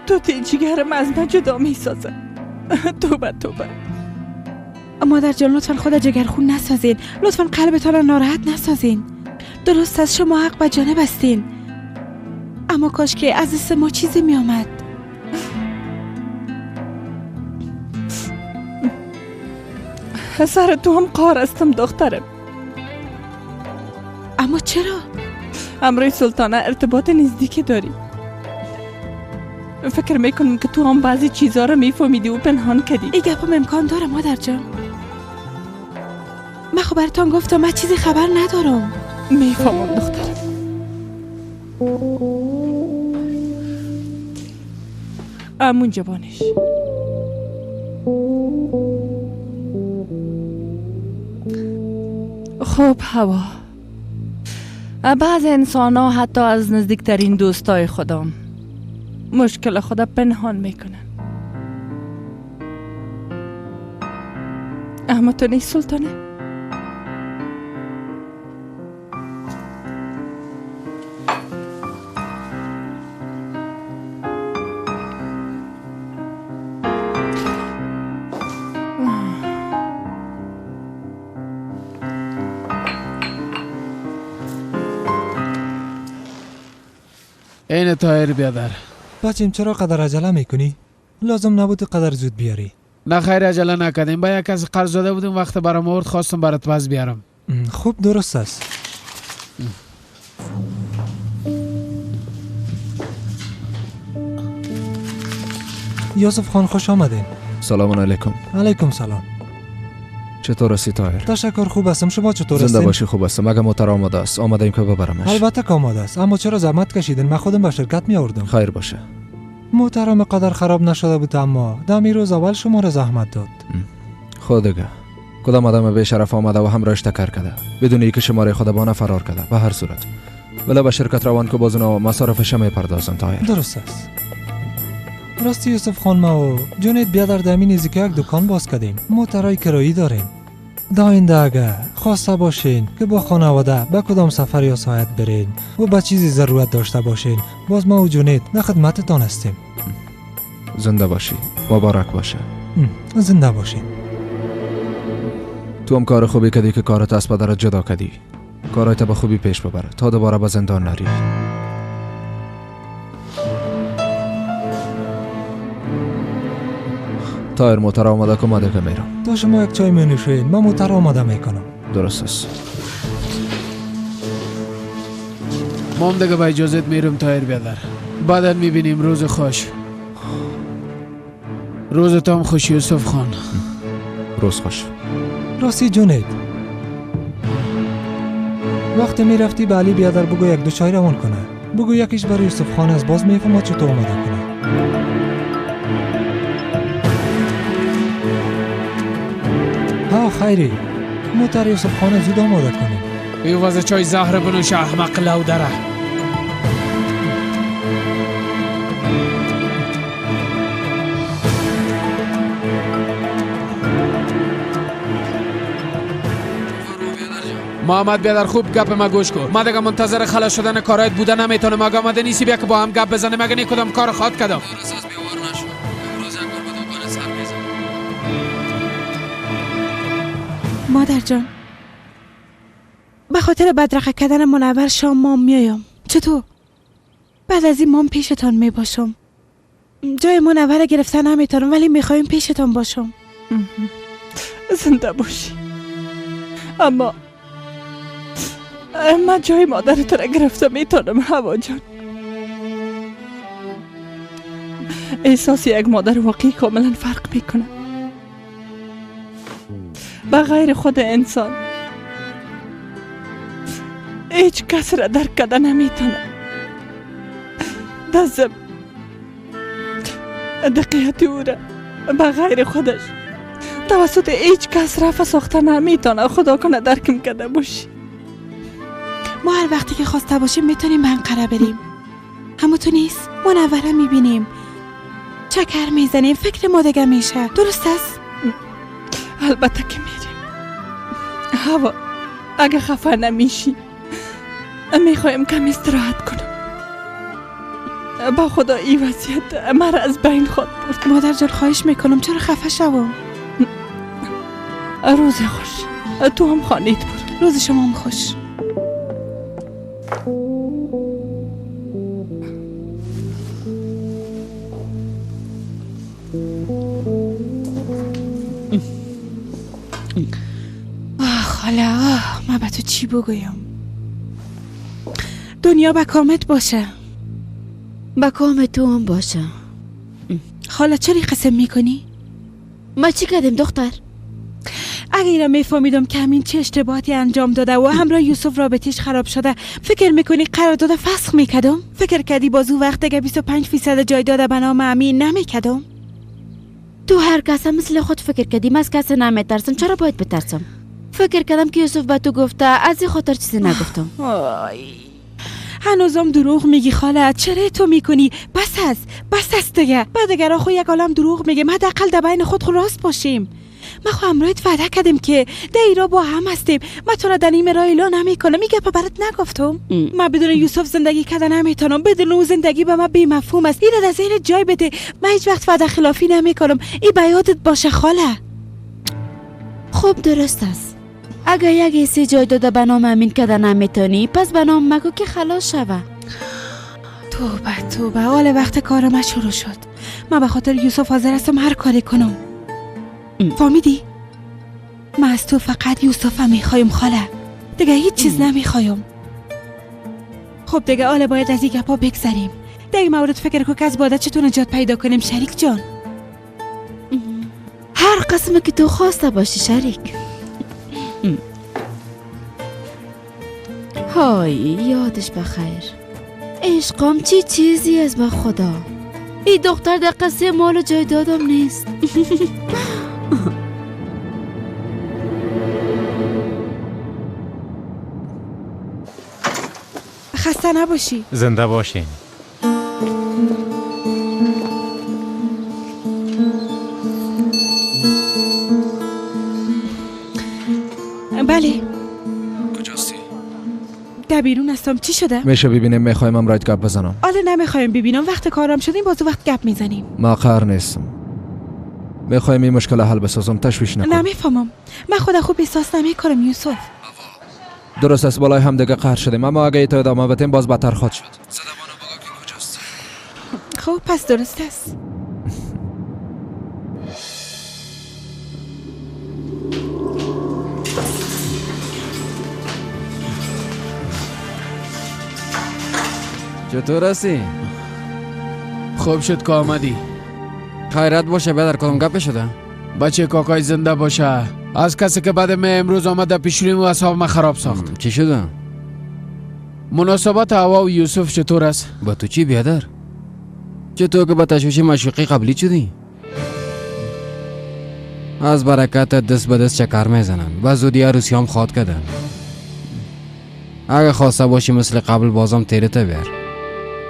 تو جگرم از من جدا میسازه. توبه توبه. مادر جان لطفا خود جگرخون نسازین. لطفا قلبتان را ناراحت نسازین. درست از شما حق به جانب هستین، اما کاش که از دست ما چیزی می آمد. سر تو هم قار هستم دخترم. اما چرا؟ امروی سلطانه ارتباط نزدیکی داری. فکر میکنم که تو هم بعضی چیزا رو میفهمیدی و پنهان کردی. این گپم امکان داره مادر جان. من خب براتان گفتم من چیزی خبر ندارم. میفهمم دخترم. امون جوانش. خب هوا، بعض انسان ها حتی از نزدیکترین دوستای خودم مشکل خود پنهان میکنن. اما تو نیست سلطانه. این طاهر بیادر. بچیم چرا قدر عجله میکنی؟ لازم نبود قدر زود بیاری. نه خیر عجله نکردیم. با یک از قرض داده بودیم وقت برام آورد خواستم برات پس بیارم. خوب درست است. یوسف خان خوش آمدین. سلام علیکم. علیکم سلام. چطور هستی طاهر؟ تشکر خوب هستم. شما چطور هستین؟ زنده باشی خوب هستم. اگه موتر آماده است آماده ایم که ببرمش. البته که آماده است، اما چرا زحمت کشیدین؟ من خودم به شرکت می آوردم. خیر باشه. موترم قدر خراب نشده بود، اما دمی روز اول شما را زحمت داد. خود دیگه کدام آدم به شرف آمده و همراهش تکر کرده بدون اینکه شماره خود بانه فرار کرده. به هر صورت ولی به شرکت روان که باز اونا مصارفش میپردازم طاهر. درست است. راستی یوسف خان ما و جونید بیادر در همین نزدیک یک دکان باز کردیم. موترهای کرایی داریم. در آینده اگر خواسته باشین که با خانواده به کدام سفر یا ساعت برین و به چیزی ضرورت داشته باشین باز ما و جونید در خدمتتان هستیم. زنده باشی. مبارک باشه. زنده باشین. تو هم کار خوبی کردی که کارت از پدرت جدا کردی. کارایت به خوبی پیش ببر تا دوباره به زندان نری. طاهر موتر آماده کن، ما دیگه میرم. تا شما یک چای می نوشین من موتر آماده میکنم. درست است. ما هم دیگه با اجازت میرم طاهر بیادر. بعدا میبینیم. روز خوش. روز هم خوش یوسف خان. روز خوش. راستی جونید وقتی میرفتی به علی بیادر بگو یک دو چای روان کنه. بگو یکیش برای یوسف خان از باز میفهمد چطور آماده کنه. ها خیری موتر یوسف خانه زود آماده کنیم. ایواز چای زهر بنوش احمق لودره. محمد بیادر خوب گپ ما گوش کن. ما دیگه منتظر خلاص شدن کارایت بوده نمیتونم. اگه آمده نیستی بیا که با هم گپ بزنیم. اگه کدام کار خواد کدام. مادر جان، به خاطر بدرقه کردن منور شام مام میایم. چطور؟ بعد از این مام پیشتان میباشم. جای منور گرفتن نمیتونم ولی میخوایم پیشتان باشم. زنده باشی. اما من جای مادرت را گرفته میتونم هوا جان. احساس یک مادر واقعی کاملا فرق میکنه. به غیر خود انسان هیچ کس را درک کرده نمیتونه. دزم دقیقت او را به غیر خودش توسط هیچ کس رفع ساخته نمیتونه. خدا کنه درکم کرده باشی. ما هر وقتی که خواسته باشیم میتونیم به انقره بریم. همون تو نیست منوره میبینیم، چکر میزنیم، فکر ما دیگه میشه. درست است؟ البته که میریم. هوا اگه خفه نمیشی میخوایم کم استراحت کنم. با خدا این وضعیت مرا از بین خود برد. مادر جان خواهش میکنم چرا خفه شوم؟ روز خوش. تو هم خانیت برد. روز شما هم خوش. آه خاله، آه من به تو چی بگویم؟ دنیا به کامت باشه. به کام تو هم باشه. خاله چرا قسم میکنی؟ ما چی کردیم دختر؟ اگه ایرا میفهمیدم که همین چه اشتباهاتی انجام داده و همراه یوسف رابطهش خراب شده، فکر میکنی قرارداد فسخ میکردم؟ فکر کردی باز او وقت دیگه 25% جای داده به نام امین نمیکردم؟ تو هر کس مثل خود فکر کردی. من از کس نمیترسم، چرا باید بترسم؟ فکر کردم که یوسف به تو گفته، از این خاطر چیزی نگفتم. هنوزم دروغ میگی خاله. چرا تو میکنی؟ بس است، بس است دیگه. بعد دیگه خو یک عالم دروغ میگه. ما حداقل در بین خود راست باشیم. ما خو همراهت وعده کردیم که در با هم هستیم. ما تو را در نیمه راه اعلان نمیکنم. این گپ برات نگفتم. ما بدون یوسف زندگی کردن نمیتونم. بدون او زندگی به من بی‌مفهوم است. این را در ذهن جای بده. من هیچ وقت وعده خلافی نمیکنم. این به یادت باشه خاله. خوب درست است. اگر یک حصه جای داده به نام امین کردن نمیتونی، پس به نام مگو که خلاص شوه. توبه توبه، حال وقت کار من شروع شد. من به خاطر یوسف حاضر هستم هر کاری کنم. فهمیدی؟ من از تو فقط یوسف هم میخوایم خاله، دیگه هیچ چیز نمیخوایم. خب دیگه حالا باید از این گپا بگذریم. در این مورد فکر کو که از باده چطور نجات پیدا کنیم شریک جان. هر قسم که تو خواسته باشی شریک. های یادش بخیر. عشقم چی چیزی از به خدا. این دختر در قصه مال و جایدادم نیست. خسته نباشی. زنده باشین. بله. کجاستی؟ در بیرون هستم. چی شده؟ میشه ببینیم؟ میخوایم هم رایت گپ بزنم. آله نمیخوایم ببینم. وقت کارم شدیم باز وقت گپ میزنیم. ما قهر نیستم. میخوایم این مشکل حل بسازم. تشویش نکن. نمیفهمم. من خود خوب احساس نمیکنم یوسف. درست است، بالای هم دیگه قهر شدیم، اما اگه تو ادامه بدیم باز بدتر خواهد شد. خب پس درست است. چطور هستی؟ خوب شد که آمدی. خیرت باشه بدر، کدام گپ شده؟ بچه کاکای زنده باشه. از کسی که بعد من امروز آمد پیش رویم و اعصاب من خراب ساخت. چی شده؟ مناسبات هوا و یوسف چطور است؟ با تو چی بیادر؟ چطور که با تشویش مشوقی قبلی شدی؟ از برکت دست به دست چکر میزنن. و زودی عروسی هم خواد کردن. اگه خواسته باشی مثل قبل بازم تیرت بیار.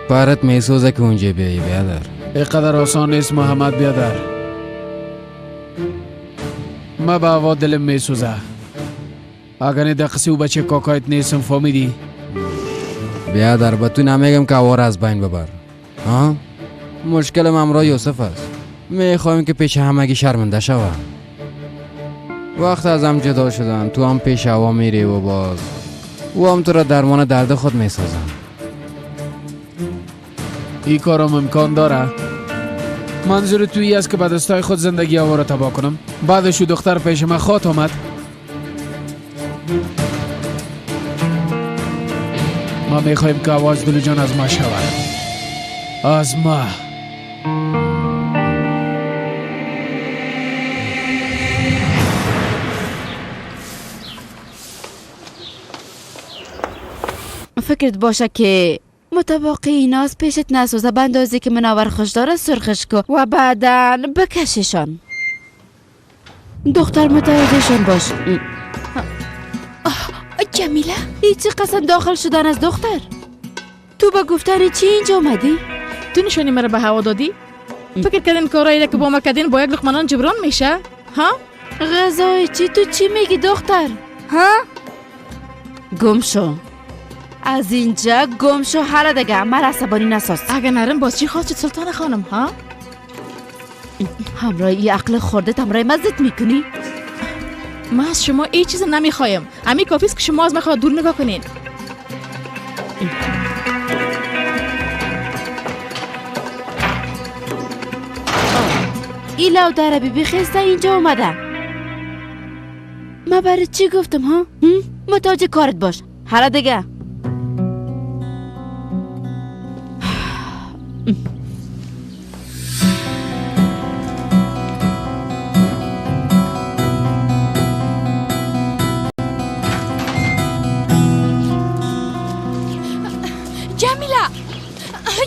پرت میسوزه که اونجا بیایی بیادر. اینقدر آسان نیست محمد بیادر. ما به هوا دلم میسوزه. اگر نه دقیقی او بچه کاکایت نیستم فهمیدی؟ بیادر به تو نمیگم که هوا را از بین ببر. ها؟ مشکلم همراه یوسف است. میخوایم که پیش همگی شرمنده شوم. وقت ازم جدا شدن تو هم پیش هوا میری و باز او هم تو را درمان درد خود میسازم. این کارم امکان داره؟ منظور تویی است که به دستای خود زندگی هوا را تباه کنم؟ بعدش دختر پیش من خوات آمد. ما میخوایم که آواز دل جان از ما شود. از ما. فکرت باشه که متباقی ایناست پیشت نسوزه، به اندازه که منور خوش داره سرخش کن و بعدا بکششان. دختر متوجهشان باش. جمیله هیچ قسم داخل شدن از دختر. تو به گفتن چی اینجا آمدی؟ تو نشانی مرا به هوا دادی؟ فکر کردین کارایی که با ما کردین با یک لقمه جبران میشه؟ ها؟ غذای چی؟ تو چی میگی دختر؟ ها؟ گم شو از اینجا، گم شو. حالا دیگه مرا عصبانی نساز. اگه نرم باز چی خواهد شد سلطان خانم؟ ها؟ همراه ای عقل خورده همراه من ضد میکنی؟ ما از شما ای چیز نمیخوایم. امی کافی است که شما از من دور نگاه کنین. ای لو در بی خسته اینجا اومده. ما برای چی گفتم ها؟ متوجه کارت باش. حالا دیگه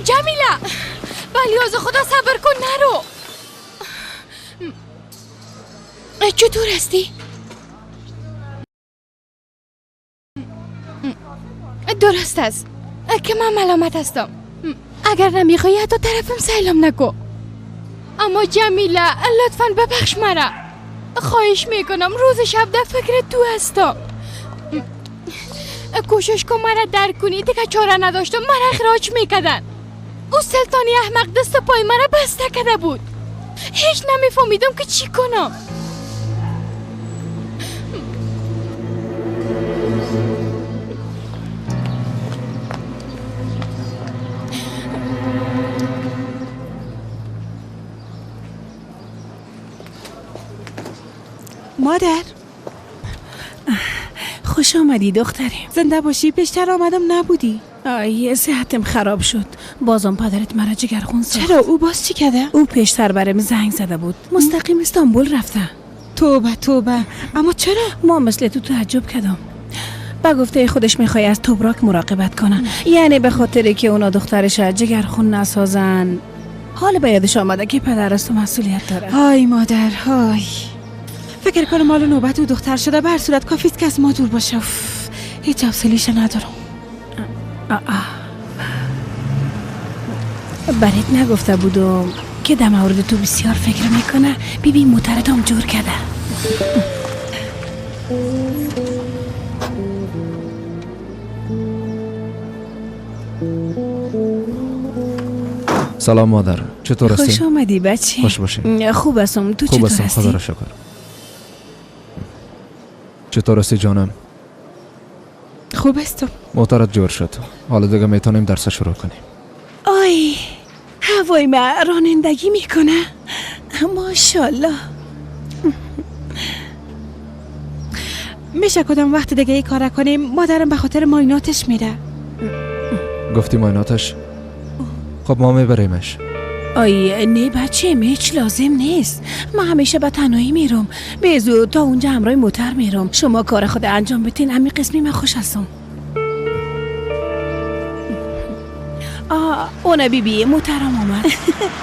جمیله، بلیاز خدا صبر کن نرو. چطور هستی؟ درست است که من ملامت هستم. اگر نمیخوایی حتی طرفم سلام نکو. اما جمیله لطفا ببخش مرا. خواهش میکنم روز شب در فکر تو هستم. کوشش کن مرا درک کنی. دیگه چاره نداشتم، مرا اخراج میکردن. او سلطانی احمق دست پای مرا بسته کرده بود. هیچ نمیفهمیدم که چی کنم. مادر خوش آمدی دخترم. زنده باشی. پیشتر آمدم نبودی. آی صحتم خراب شد. بازم پدرت مرا جگرخون ساخت. چرا؟ او باز چی کرده؟ او پیشتر برم زنگ زده بود. مستقیم استانبول رفته. توبه توبه. اما چرا؟ ما مثل تو تعجب کردم. با گفته خودش میخوای از توبراک مراقبت کنه. یعنی به خاطر که اونا دخترش جگرخون نسازن. حال به یادش آمده که پدر است و مسئولیت داره. های مادر های. فکر کنم مال نوبت او دختر شده. به هر صورت کافیست که از ما دور باشه. هیچ حوصله‌اش ندارم. برات نگفته بودم که در مورد تو بسیار فکر میکنه. بیبی موترت هم جور کرده. سلام مادر، چطور هستی؟ خوش آمدی بچه. خوش باشی. خوب هستم، تو چطور هستی؟ خوب هستم، خدا را شکر. چطور هستی جانم؟ خوب هستم. موترت جور شد، حالا دیگه میتونیم درس شروع کنیم. آی هوای ما رانندگی میکنه، ماشاءالله. میشه کدام وقت دیگه ای کار کنیم؟ مادرم به خاطر مایناتش میره. گفتی مایناتش؟ خب ما میبریمش. آی نه بچه، هیچ لازم نیست. من همیشه به تنهایی میرم. به زود تا اونجا همراه موتر میرم. شما کار خود انجام بدین، همین قسمی من خوش هستم. اونا بی بی محترم آمد.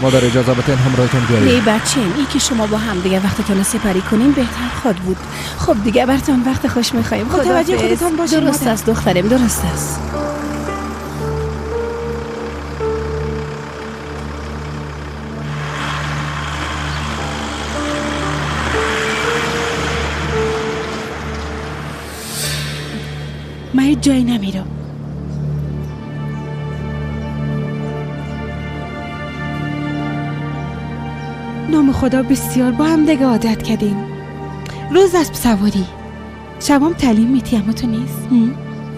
مادر اجازه بتین همراهتون بیاریم. نه بچه، ای که شما با هم دیگه وقتتون رو سپری کنین بهتر خود بود. خب دیگه براتون وقت خوش میخوایم. متوجه خودتون باشین. درست است دخترم، درست است. من هیچ جایی نمیرم. نام خدا بسیار با هم دیگه عادت کردیم. روز اسب سواری، شبام تعلیم میتی، اما تو نیست.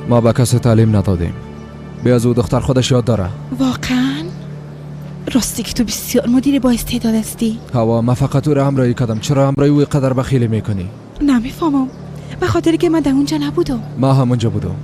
ما به کسی تعلیم ندادیم. بیا از او دختر خودش یاد داره. واقعا؟ راستی که تو بسیار مدیر با استعداد هستی. هوا، من فقط او را همراهی کردم. چرا همراهی او قدر بخیلی میکنی؟ نمیفهمم. به خاطر که من در اونجا نبودم. ما همونجا بودم.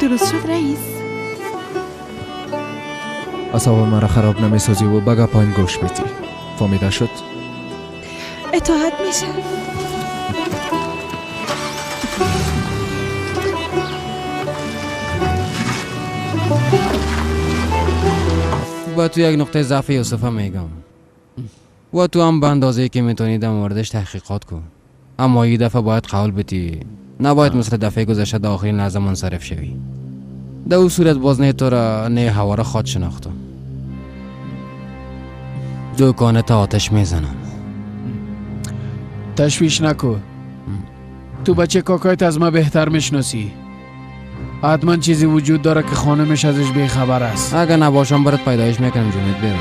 درست شد رئیس. اصابه مرا خراب نمیسازی و بگا پایین گوش میتی. فهمیده شد؟ اطاعت میشه. با تو یک نقطه ضعف یوسف میگم و تو هم به اندازه که میتونی در موردش تحقیقات کن، اما یه دفعه باید قول بدی، نباید مثل دفعه گذشته در آخرین لحظه منصرف شوی. در او صورت باز نه تو را نه هوا را خواد شناختم. دکانت آتش میزنم. تشویش نکو، تو بچه کاکایت از ما بهتر میشناسی. حتما چیزی وجود داره که خانمش ازش بیخبر است. اگر نباشم برات پیدایش میکنم جونت بیرون.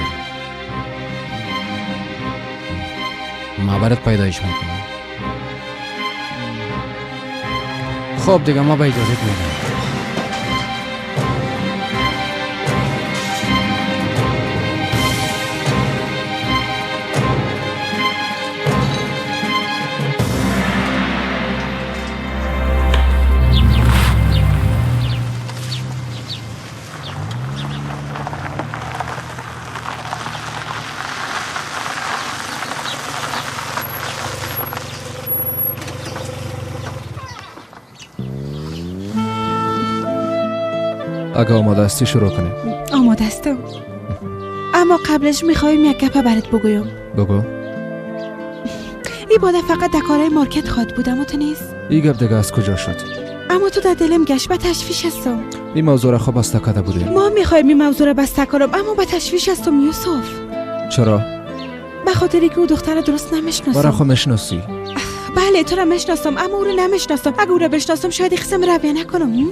ما برات پیدایش میکنم. خب دیگه ما به اجازت میدم. اگه آماده هستی شروع کنیم. آماده هستم، اما قبلش میخوایم یک گپ برات بگویم. بگو. این باده فقط در کارهای مارکت خواد بود، اما تو نیست. این گپ دیگه از کجا شد؟ اما تو در دلم گشت، به تشویش هستم. این موضوع را خب بسته کرده بودیم. ما میخوایم این موضوع را بسته کنم، اما به تشویش هستم یوسف. چرا؟ به خاطر که او دختر درست نمیشناسم. برا خود میشناسی؟ بله تو را میشناسم، اما او را نمیشناسم. اگه او را بشناسم شاید قسم رویه نکنم.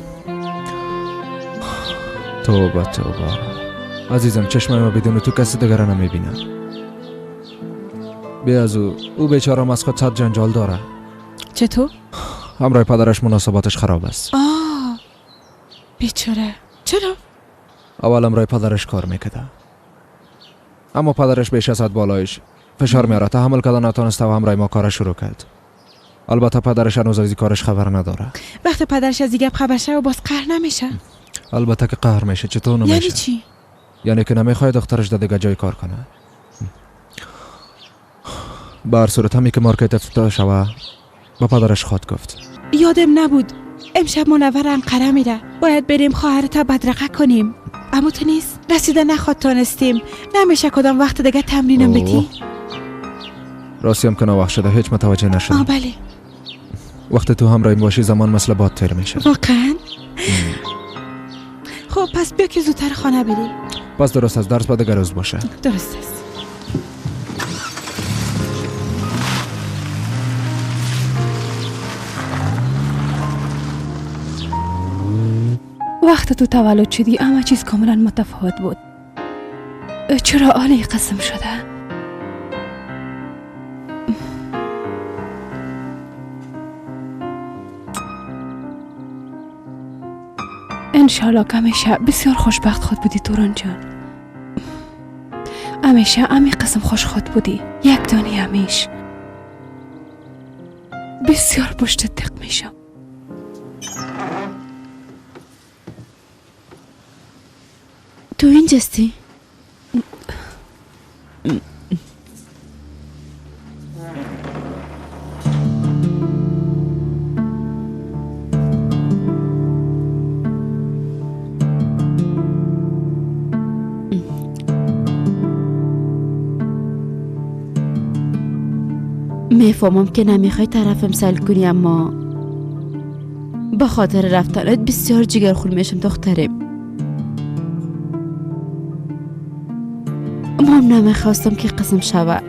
توبه توبه عزیزم، چشم ما بدون تو کسی دیگر را نمیبینم. بیا از او بیچاره از خود صد جنجال داره. چطور؟ همراه پدرش مناسباتش خراب است. آه بیچاره، چرا؟ اول همراه پدرش کار میکرده، اما پدرش بیش از حد بالایش فشار میاره، تحمل کردن نتانسته و همراه ما کارش شروع کرد. البته پدرش هنوز از کارش خبر نداره. وقتی پدرش از دیگه خبر شه و باز قهر نمیشه؟ البته که قهر میشه. چطور نمیشه؟ یعنی چی؟ یعنی که نمیخواد دخترش در دیگه جای کار کنه. به هر صورت همی که مارکت افتتاح شوه به پدرش خواد گفت. یادم نبود امشب منور انقره میره، باید بریم خواهرت بدرقه کنیم. اما تو نیست، رسیده نخواد تانستیم. نمیشه کدام وقت دیگه تمرینم بدی؟ راستی هم که ناوقت شده، هیچ متوجه نشدم. بله. وقت تو همراهیم باشی زمان مثل باد تیر میشه. واقعا؟ خب پس بیا که زودتر خانه بریم. پس درست از درس بعد دیگر روز باشه. درست است. وقت تو تولد شدی همه چیز کاملا متفاوت بود. چرا آله قسم شده؟ انشالله که همیشه بسیار خوشبخت خود بودی توران جان. همیشه همی قسم خوش خود بودی، یک دانی همیش. بسیار پشت تق میشم. تو اینجاستی؟ میفهمم که نمیخوای طرفم سل کنی، اما به خاطر رفتنت بسیار جگرخون میشم دخترم. ما هم نمیخواستم که قسم شوه.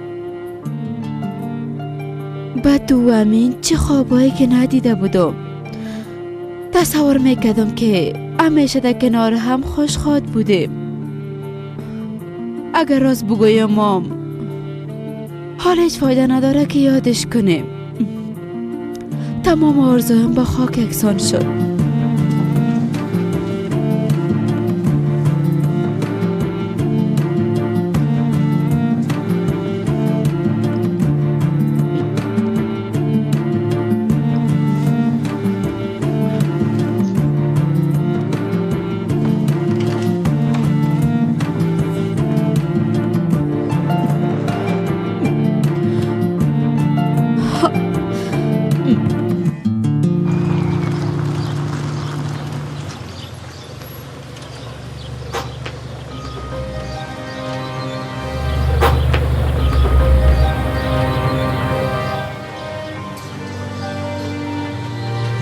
بعد دومین چه خوابایی که ندیده بودم. تصور میکردم که همیشه در کنار هم خوش خواد بودیم. اگر راست بگویم مام حالا هیچ فایده نداره که یادش کنیم. تمام آرزویم با خاک یکسان شد.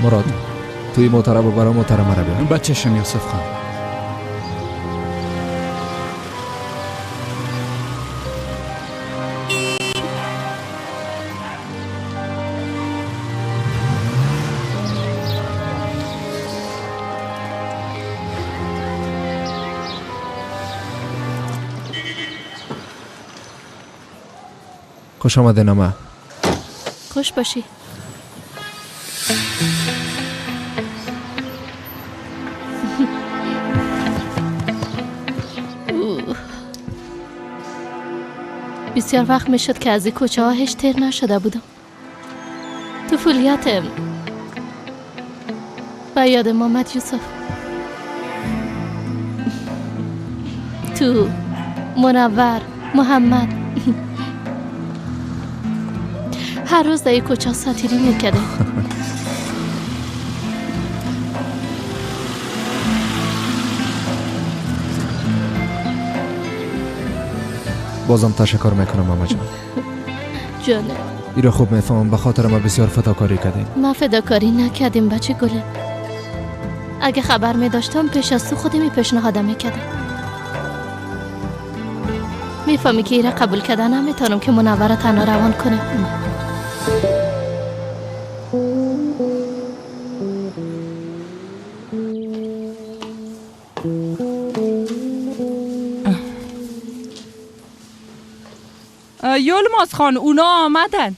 مراد، توی موتره ببرم، موتره مرا بیار. بچشم یوسف خان. خوش آمده نامه. خوش باشی. بسیار وقت می شد که از این کوچه ها هیچ تیر نشده بودم. طفولیتم به یادم آمد یوسف. تو، منور، محمد هر روز در این کوچه ساتیری میکردیم. بازم تشکر میکنم ماما جان. جانه ایرا خوب میفهمم به خاطر ما بسیار فداکاری کردیم. ما فداکاری نکردیم بچه گله. اگه خبر می داشتم پیش از تو خودم پیشنهاد میکردم. میفهمی که ایرا قبول کردن نمیتونم که منور تنها روان کنه. یلماز خان اونا آمدن.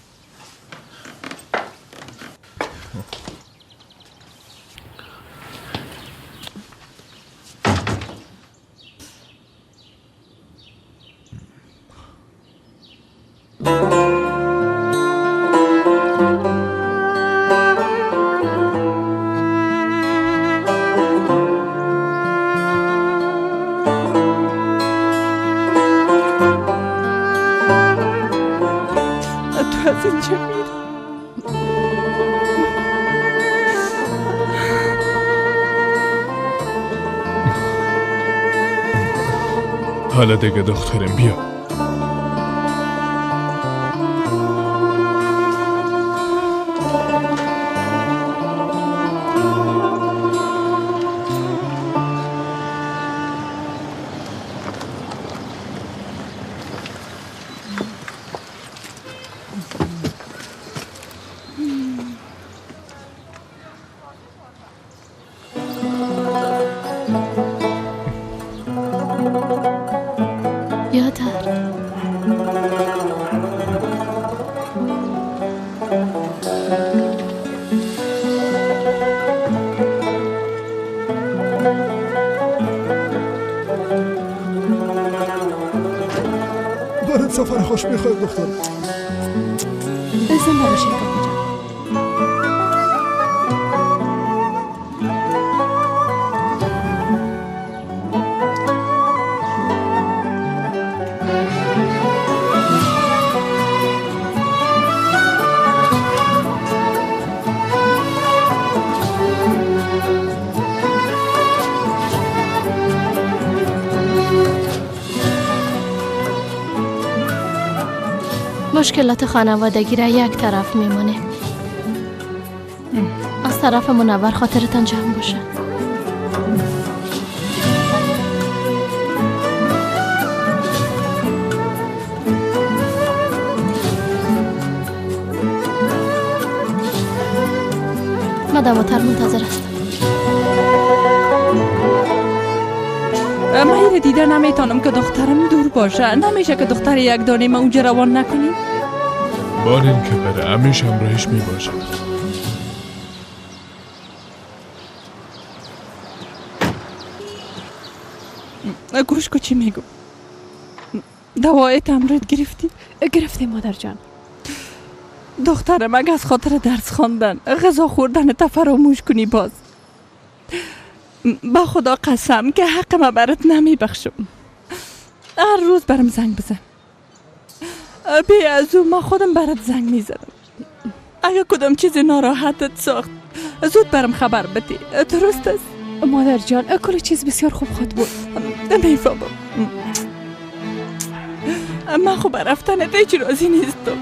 حالا دیگه دخترم بیا. برات سفر خوش میخوایم دختر. زنده باشین کاکا جان. مشکلات خانوادگی را یک طرف میمانیم. از طرف منور خاطرتان جمع باشه. من دواتر منتظر هستم. من اینو دیده نمیتونم که دخترم دور باشه. نمیشه که دختر یک دانه ما اونجا روان نکنیم. بارین که بره، همیشه همراهش میباشه. گوش کو چی میگم. دوای تمرد گرفتی؟ گرفتیم مادر جان. دخترم اگه از خاطر درس خواندن غذا خوردن تا فراموش کنی باز با خدا قسم که حق ما برات نمیبخشم. هر روز برم زنگ بزن. بی از او ما خودم برات زنگ میزنم. اگه کدام چیز ناراحتت ساخت زود برم خبر بدی. درست است؟ مادر جان کل چیز بسیار خوب خود بود. نمیفهمم. من خوب رفتنت هیچ راضی نیستم.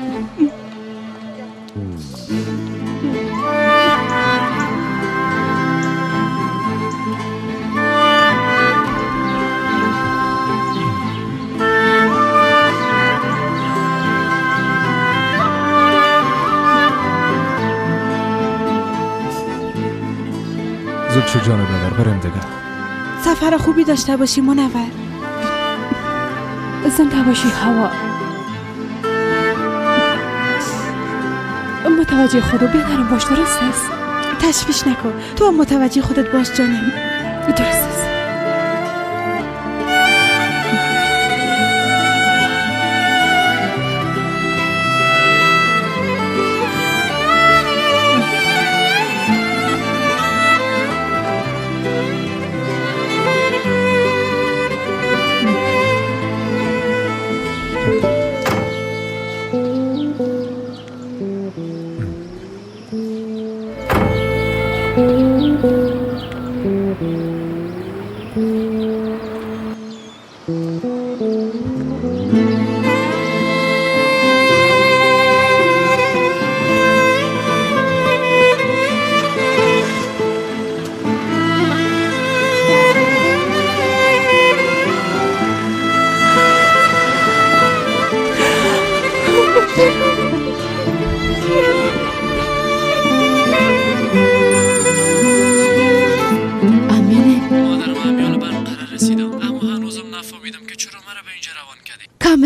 زود شو جان برادر، بریم دیگه. سفر خوبی داشته باشی منور. زنده باشی هوا. متوجه خودو بیادرم باش، درست است؟ تشویش نکن، تو هم متوجه خودت باش جانم. درست است.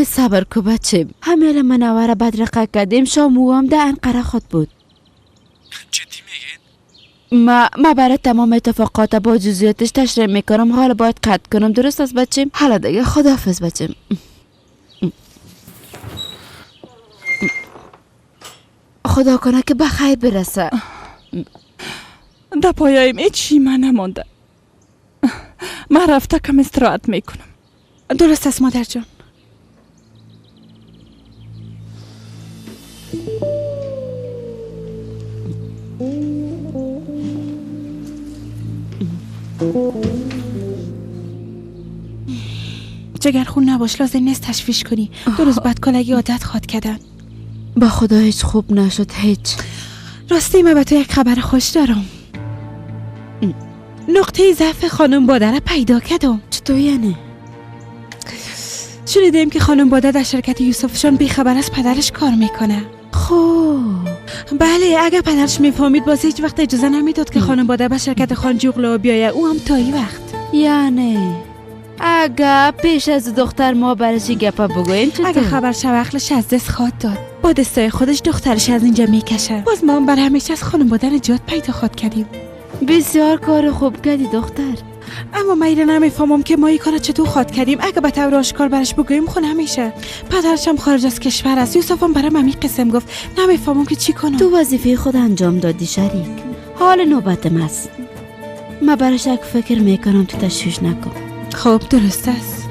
صبر کو بچه، همیل منوره بدرقه کردیم. شام او هم در انقره خود بود. جدی میگین؟ ما برای تمام اتفاقات با جزئیاتش تشریح میکنم. حالا باید قطع کنم. درست است بچیم؟ حالا دیگه خداحافظ بچیم. خدا کنه که بخیر برسه. در پایم هیچ من نمانده. من رفته کم استراحت میکنم. درست است مادر جان. جگر خون نباش، لازم نیست تشویش کنی. 2 روز بعد کلگی عادت خواد کردن. با خدا هیچ خوب نشد هیچ. راستی من به تو یک خبر خوش دارم. نقطه ضعف خانم باده را پیدا کردم. چطور یعنی؟ شنیدیم که خانم باده در شرکت یوسفشان بیخبر از پدرش کار میکنه. خب بله، اگر پدرش میفهمید باز هیچ وقت اجازه نمیداد که خانم باده به شرکت خانجوغلو بیایه. او هم تا این وقت. یعنی اگر پیش از دختر ما برش گپا بگوییم چطور؟ اگر خبر شو عقلش از دست خواد داد. با دستای خودش دخترش از اینجا میکشه. باز ما هم برای همیشه از خانم باده نجات پیدا خواد کردیم. بسیار کار خوب کردی دختر. اما من اینو نمیفهمم که ما این کارو چطور خواد کردیم. اگه به طور آشکار برش بگوییم خو نمیشه. پدرش هم خارج از کشور است. یوسف هم برام همین قسم گفت. نمیفهمم که چی کنم. تو وظیفه خود انجام دادی شریک. حال نوبت ماست. من برش یک فکر میکنم، تو تشویش نکن. خب درست است.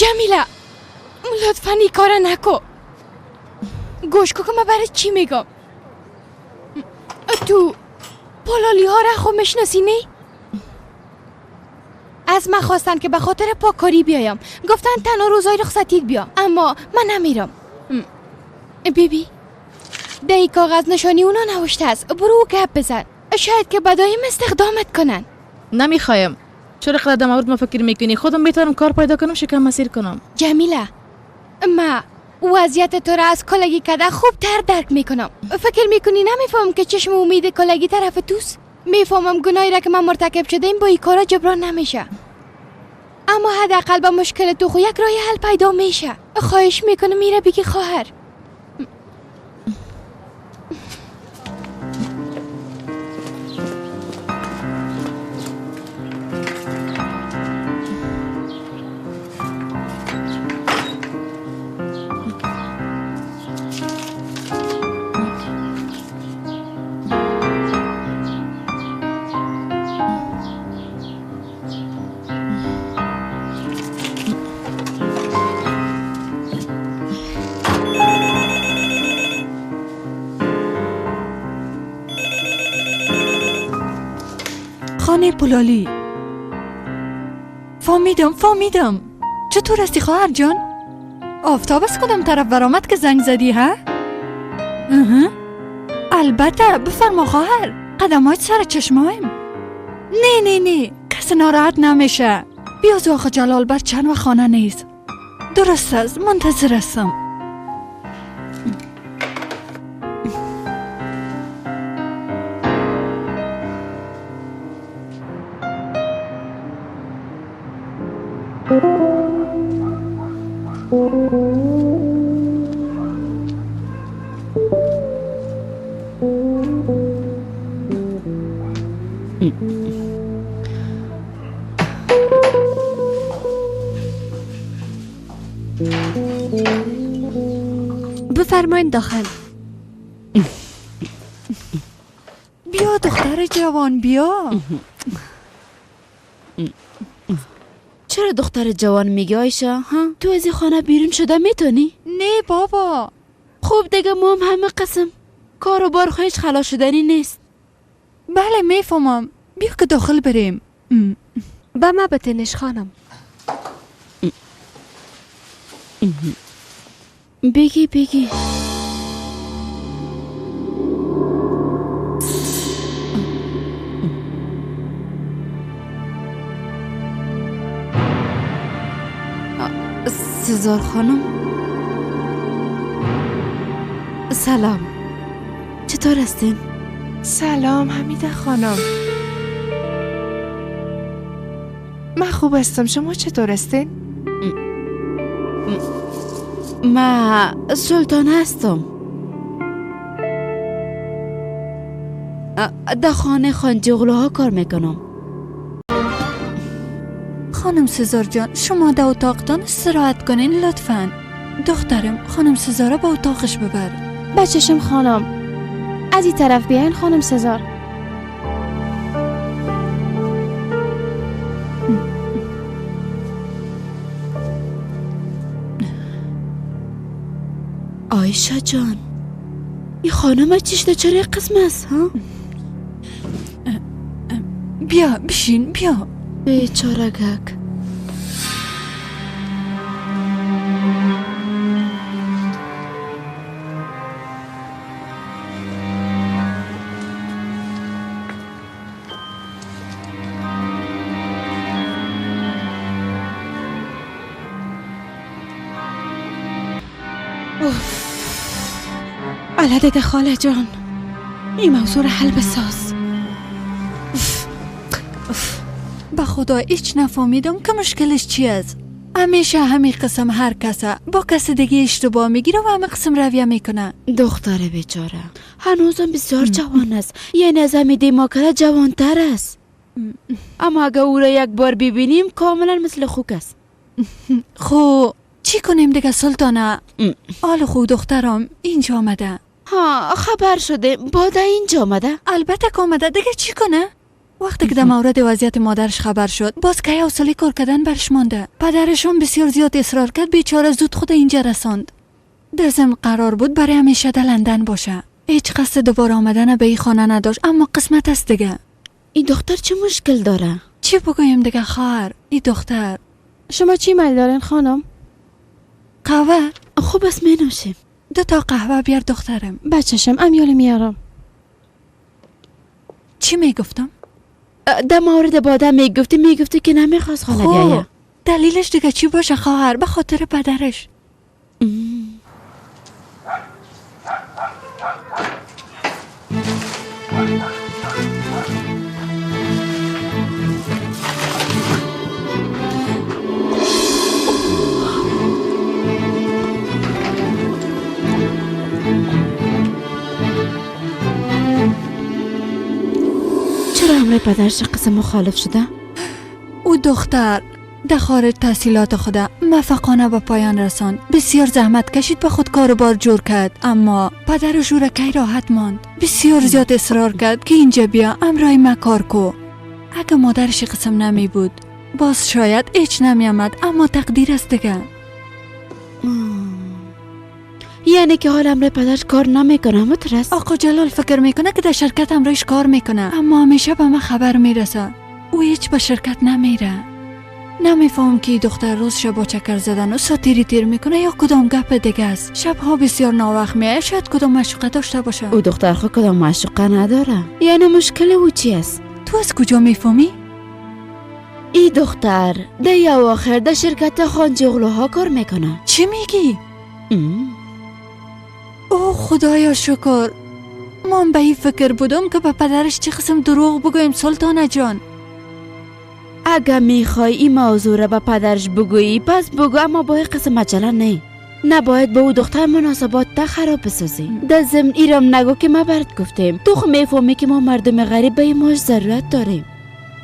جمیله لطفا این کار نکو. گوش کو که من برای چی میگم. تو پلالی ها را خو میشناسی نه؟ از من خواستن که به خاطر پاکاری بیایم. گفتن تنها روزای رخصتیت بیا، اما من نمیرم. بیبی در این کاغذ نشانی اونا نوشته است. برو گپ بزن، شاید که بدایم استخدامت کنن. نمیخوایم. چرا قدر مورد ما فکر میکنی؟ خودم میتونم کار پیدا کنم، شکم مسیر کنم. جمیله ما وضعیت تو را از کلگی کده خوبتر درک میکنم. فکر میکنی نمیفهمم که چشم امید کلگی طرف توست؟ میفهمم گناهی را که من مرتکب شدیم با این کارا جبران نمیشه، اما حداقل با مشکل تو خو یک راه حل پیدا میشه. خواهش میکنم میره بگی خواهر. خانه پلالی. فهمیدم. چطور هستی خواهر جان؟ آفتاب از کدام طرف برآمد که زنگ زدی ها؟ البته بفرما خواهر، قدمات سر چشمایم. نه نه کس ناراحت نمیشه. بیاز آقا جلال بر چند و خانه نیست. درست است، منتظر هستم. بفرمایین داخل. بیا دختر جوان بیا. چرا دختر جوان میگی آیشه؟ ها؟ تو از این خانه بیرون شده میتونی؟ نه بابا. خوب دیگه ما هم همه قسم کار و بار خواهش خلاص شدنی نیست. بله میفهمم. بیا که داخل بریم. به ما بتنش خانم. بگی بگی. سزار خانم سلام، چطور هستین؟ سلام حمیده خانم، من خوب هستم، شما چطور هستین؟ من سلطان هستم. در خانه خانجی ها کار میکنم. خانم سزار جان شما در اتاقتان استراحت کنین لطفاً. دخترم خانم سزارا به اتاقش ببر. بچشم خانم، از این طرف بیاین خانم سزار. آیشه جان این خانم چیشته چرا قسم است ها؟ بیا بشین بیا. بیچاره گک. حالا دیگه خاله جان این موضوع رو حل بساز. به خدا هیچ نفهمیدم که مشکلش چی است. همیشه همین قسم هر کسه با کس دیگه اشتباه میگیره و همه قسم رویه میکنه. دختر بیچاره هنوزم بسیار جوان است، یعنی از همین دیماکره جوانتر است. اما اگه او را یک بار ببینیم کاملا مثل خوک است. خب چی کنیم دیگه سلطانه؟ حال خو دخترم اینجا آمده. ها خبر شده باده اینجا آمده؟ البته که آمده دیگه چی کنه؟ وقتی که در مورد وضعیت مادرش خبر شد، باز کی حوصله کار کردن برش مانده. پدرشون بسیار زیاد اصرار کرد، بیچاره زود خود اینجا رساند. در ضمن قرار بود برای همیشه در لندن باشه. هیچ قصد دوباره آمدن به این خانه نداشت، اما قسمت است دیگه. این دختر چه مشکل داره؟ چی بگویم دیگه خواهر؟ این دختر. شما چی میل دارین خانم؟ قهوه؟ خوب است می نوشیم. 2 تا قهوه بیار دخترم. بچشم امیال میارم. چی میگفتم؟ در مورد باده میگفتی که نمیخواست خانه بیایه. دلیلش دیگه چی باشه خواهر؟ به خاطر پدرش. چرا همراه پدرش قسم مخالف شده؟ او دختر در خارج تحصیلات خود موفقانه به پایان رساند. بسیار زحمت کشید، به خود کار و بار جور کرد، اما پدرش او را کی راحت ماند. بسیار زیاد اصرار کرد که اینجا بیا امرای ما کار کو. اگه مادرش قسم نمی بود باز شاید هیچ نمی آمد، اما تقدیر است دیگه. یعنی که حال امرای پدرش کار نمیکنه مترس؟ آقا جلال فکر میکنه که در شرکت امرایش کار میکنه، اما همیشه به من خبر میرسه او هیچ به شرکت نمیره. نمیفهم که دختر روز شب با چکر زدن و ساتیری تیر میکنه یا کدام گپ دیگه است. شبها بسیار ناوقت میایه، شاید کدام معشوقه داشته باشه. او دختر خود کدام معشوقه نداره. یعنی مشکل او چی است؟ تو از کجا میفهمی؟ ای دختر در اواخر در شرکت خانجوغلوها کار میکنه. چی میگی؟ او خدایا شکر. من به این فکر بودم که به پدرش چه قسم دروغ بگویم سلطانه جان. اگه میخوای این موضوع را به پدرش بگویی پس بگو، اما با قسم عجله نه. نباید با او دختر مناسبات تا خراب بسازی. در ضمن ایرم نگو که ما برات گفتیم. تو خو میفهمی که ما مردم غریب به این ماش ضرورت داریم.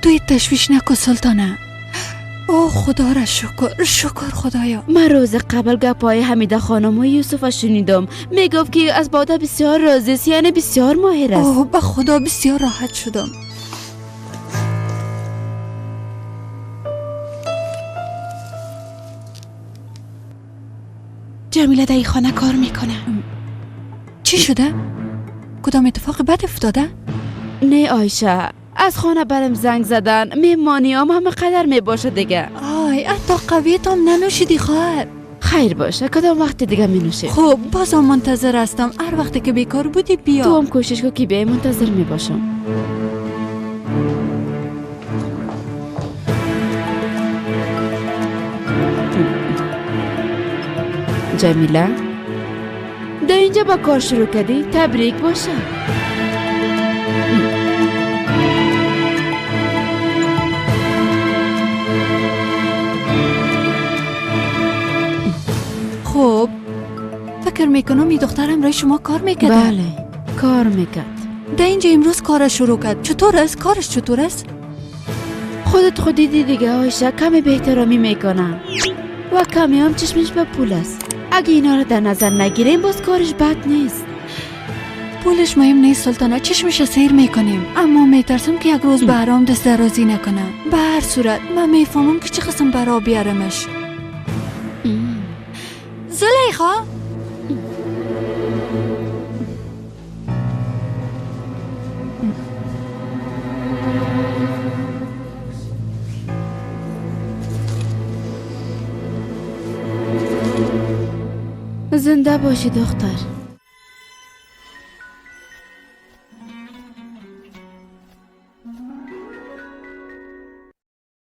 توی تشویش نکن سلطانه. او خدا را شکر، شکر خدایا. من روز قبل گپای حمیده خانم و یوسف شنیدم، میگفت که از باده بسیار راضی است، یعنی بسیار ماهر است. اوه به خدا بسیار راحت شدم. جمیله در این خانه کار میکنه. چی شده؟ کدام اتفاق بد افتاده؟ نه آیشه، از خانه برم زنگ زدن، میمانی هم همه قدر میباشه دیگه. آی حتی قویت هم ننوشیدی خواهر. خیر باشه، کدام وقت دیگه می نوشیم. خب بازم منتظر هستم، هر وقتی که بیکار بودی بیا. تو هم کوشش کن که بیای، منتظر می باشم. جمیله در اینجا با کار شروع کردی، تبریک باشه. خب فکر میکنم این دخترم رای شما کار میکرد. بله کار میکرد. در اینجا امروز کارش شروع کرد. چطور است؟ کارش چطور است؟ خودت خود دیدی دیگه آیشه، کمی به احترامی میکنه و کمی هم چشمش به پول است. اگه اینا رو در نظر نگیریم باز کارش بد نیست. پولش مهم نیست سلطانه، چشمش سیر میکنیم، اما میترسم که یک روز بهرام دست درازی نکنه. به هر صورت من میفهمم که چه قسم برا بیارمش. زلیخا زنده باشی دختر.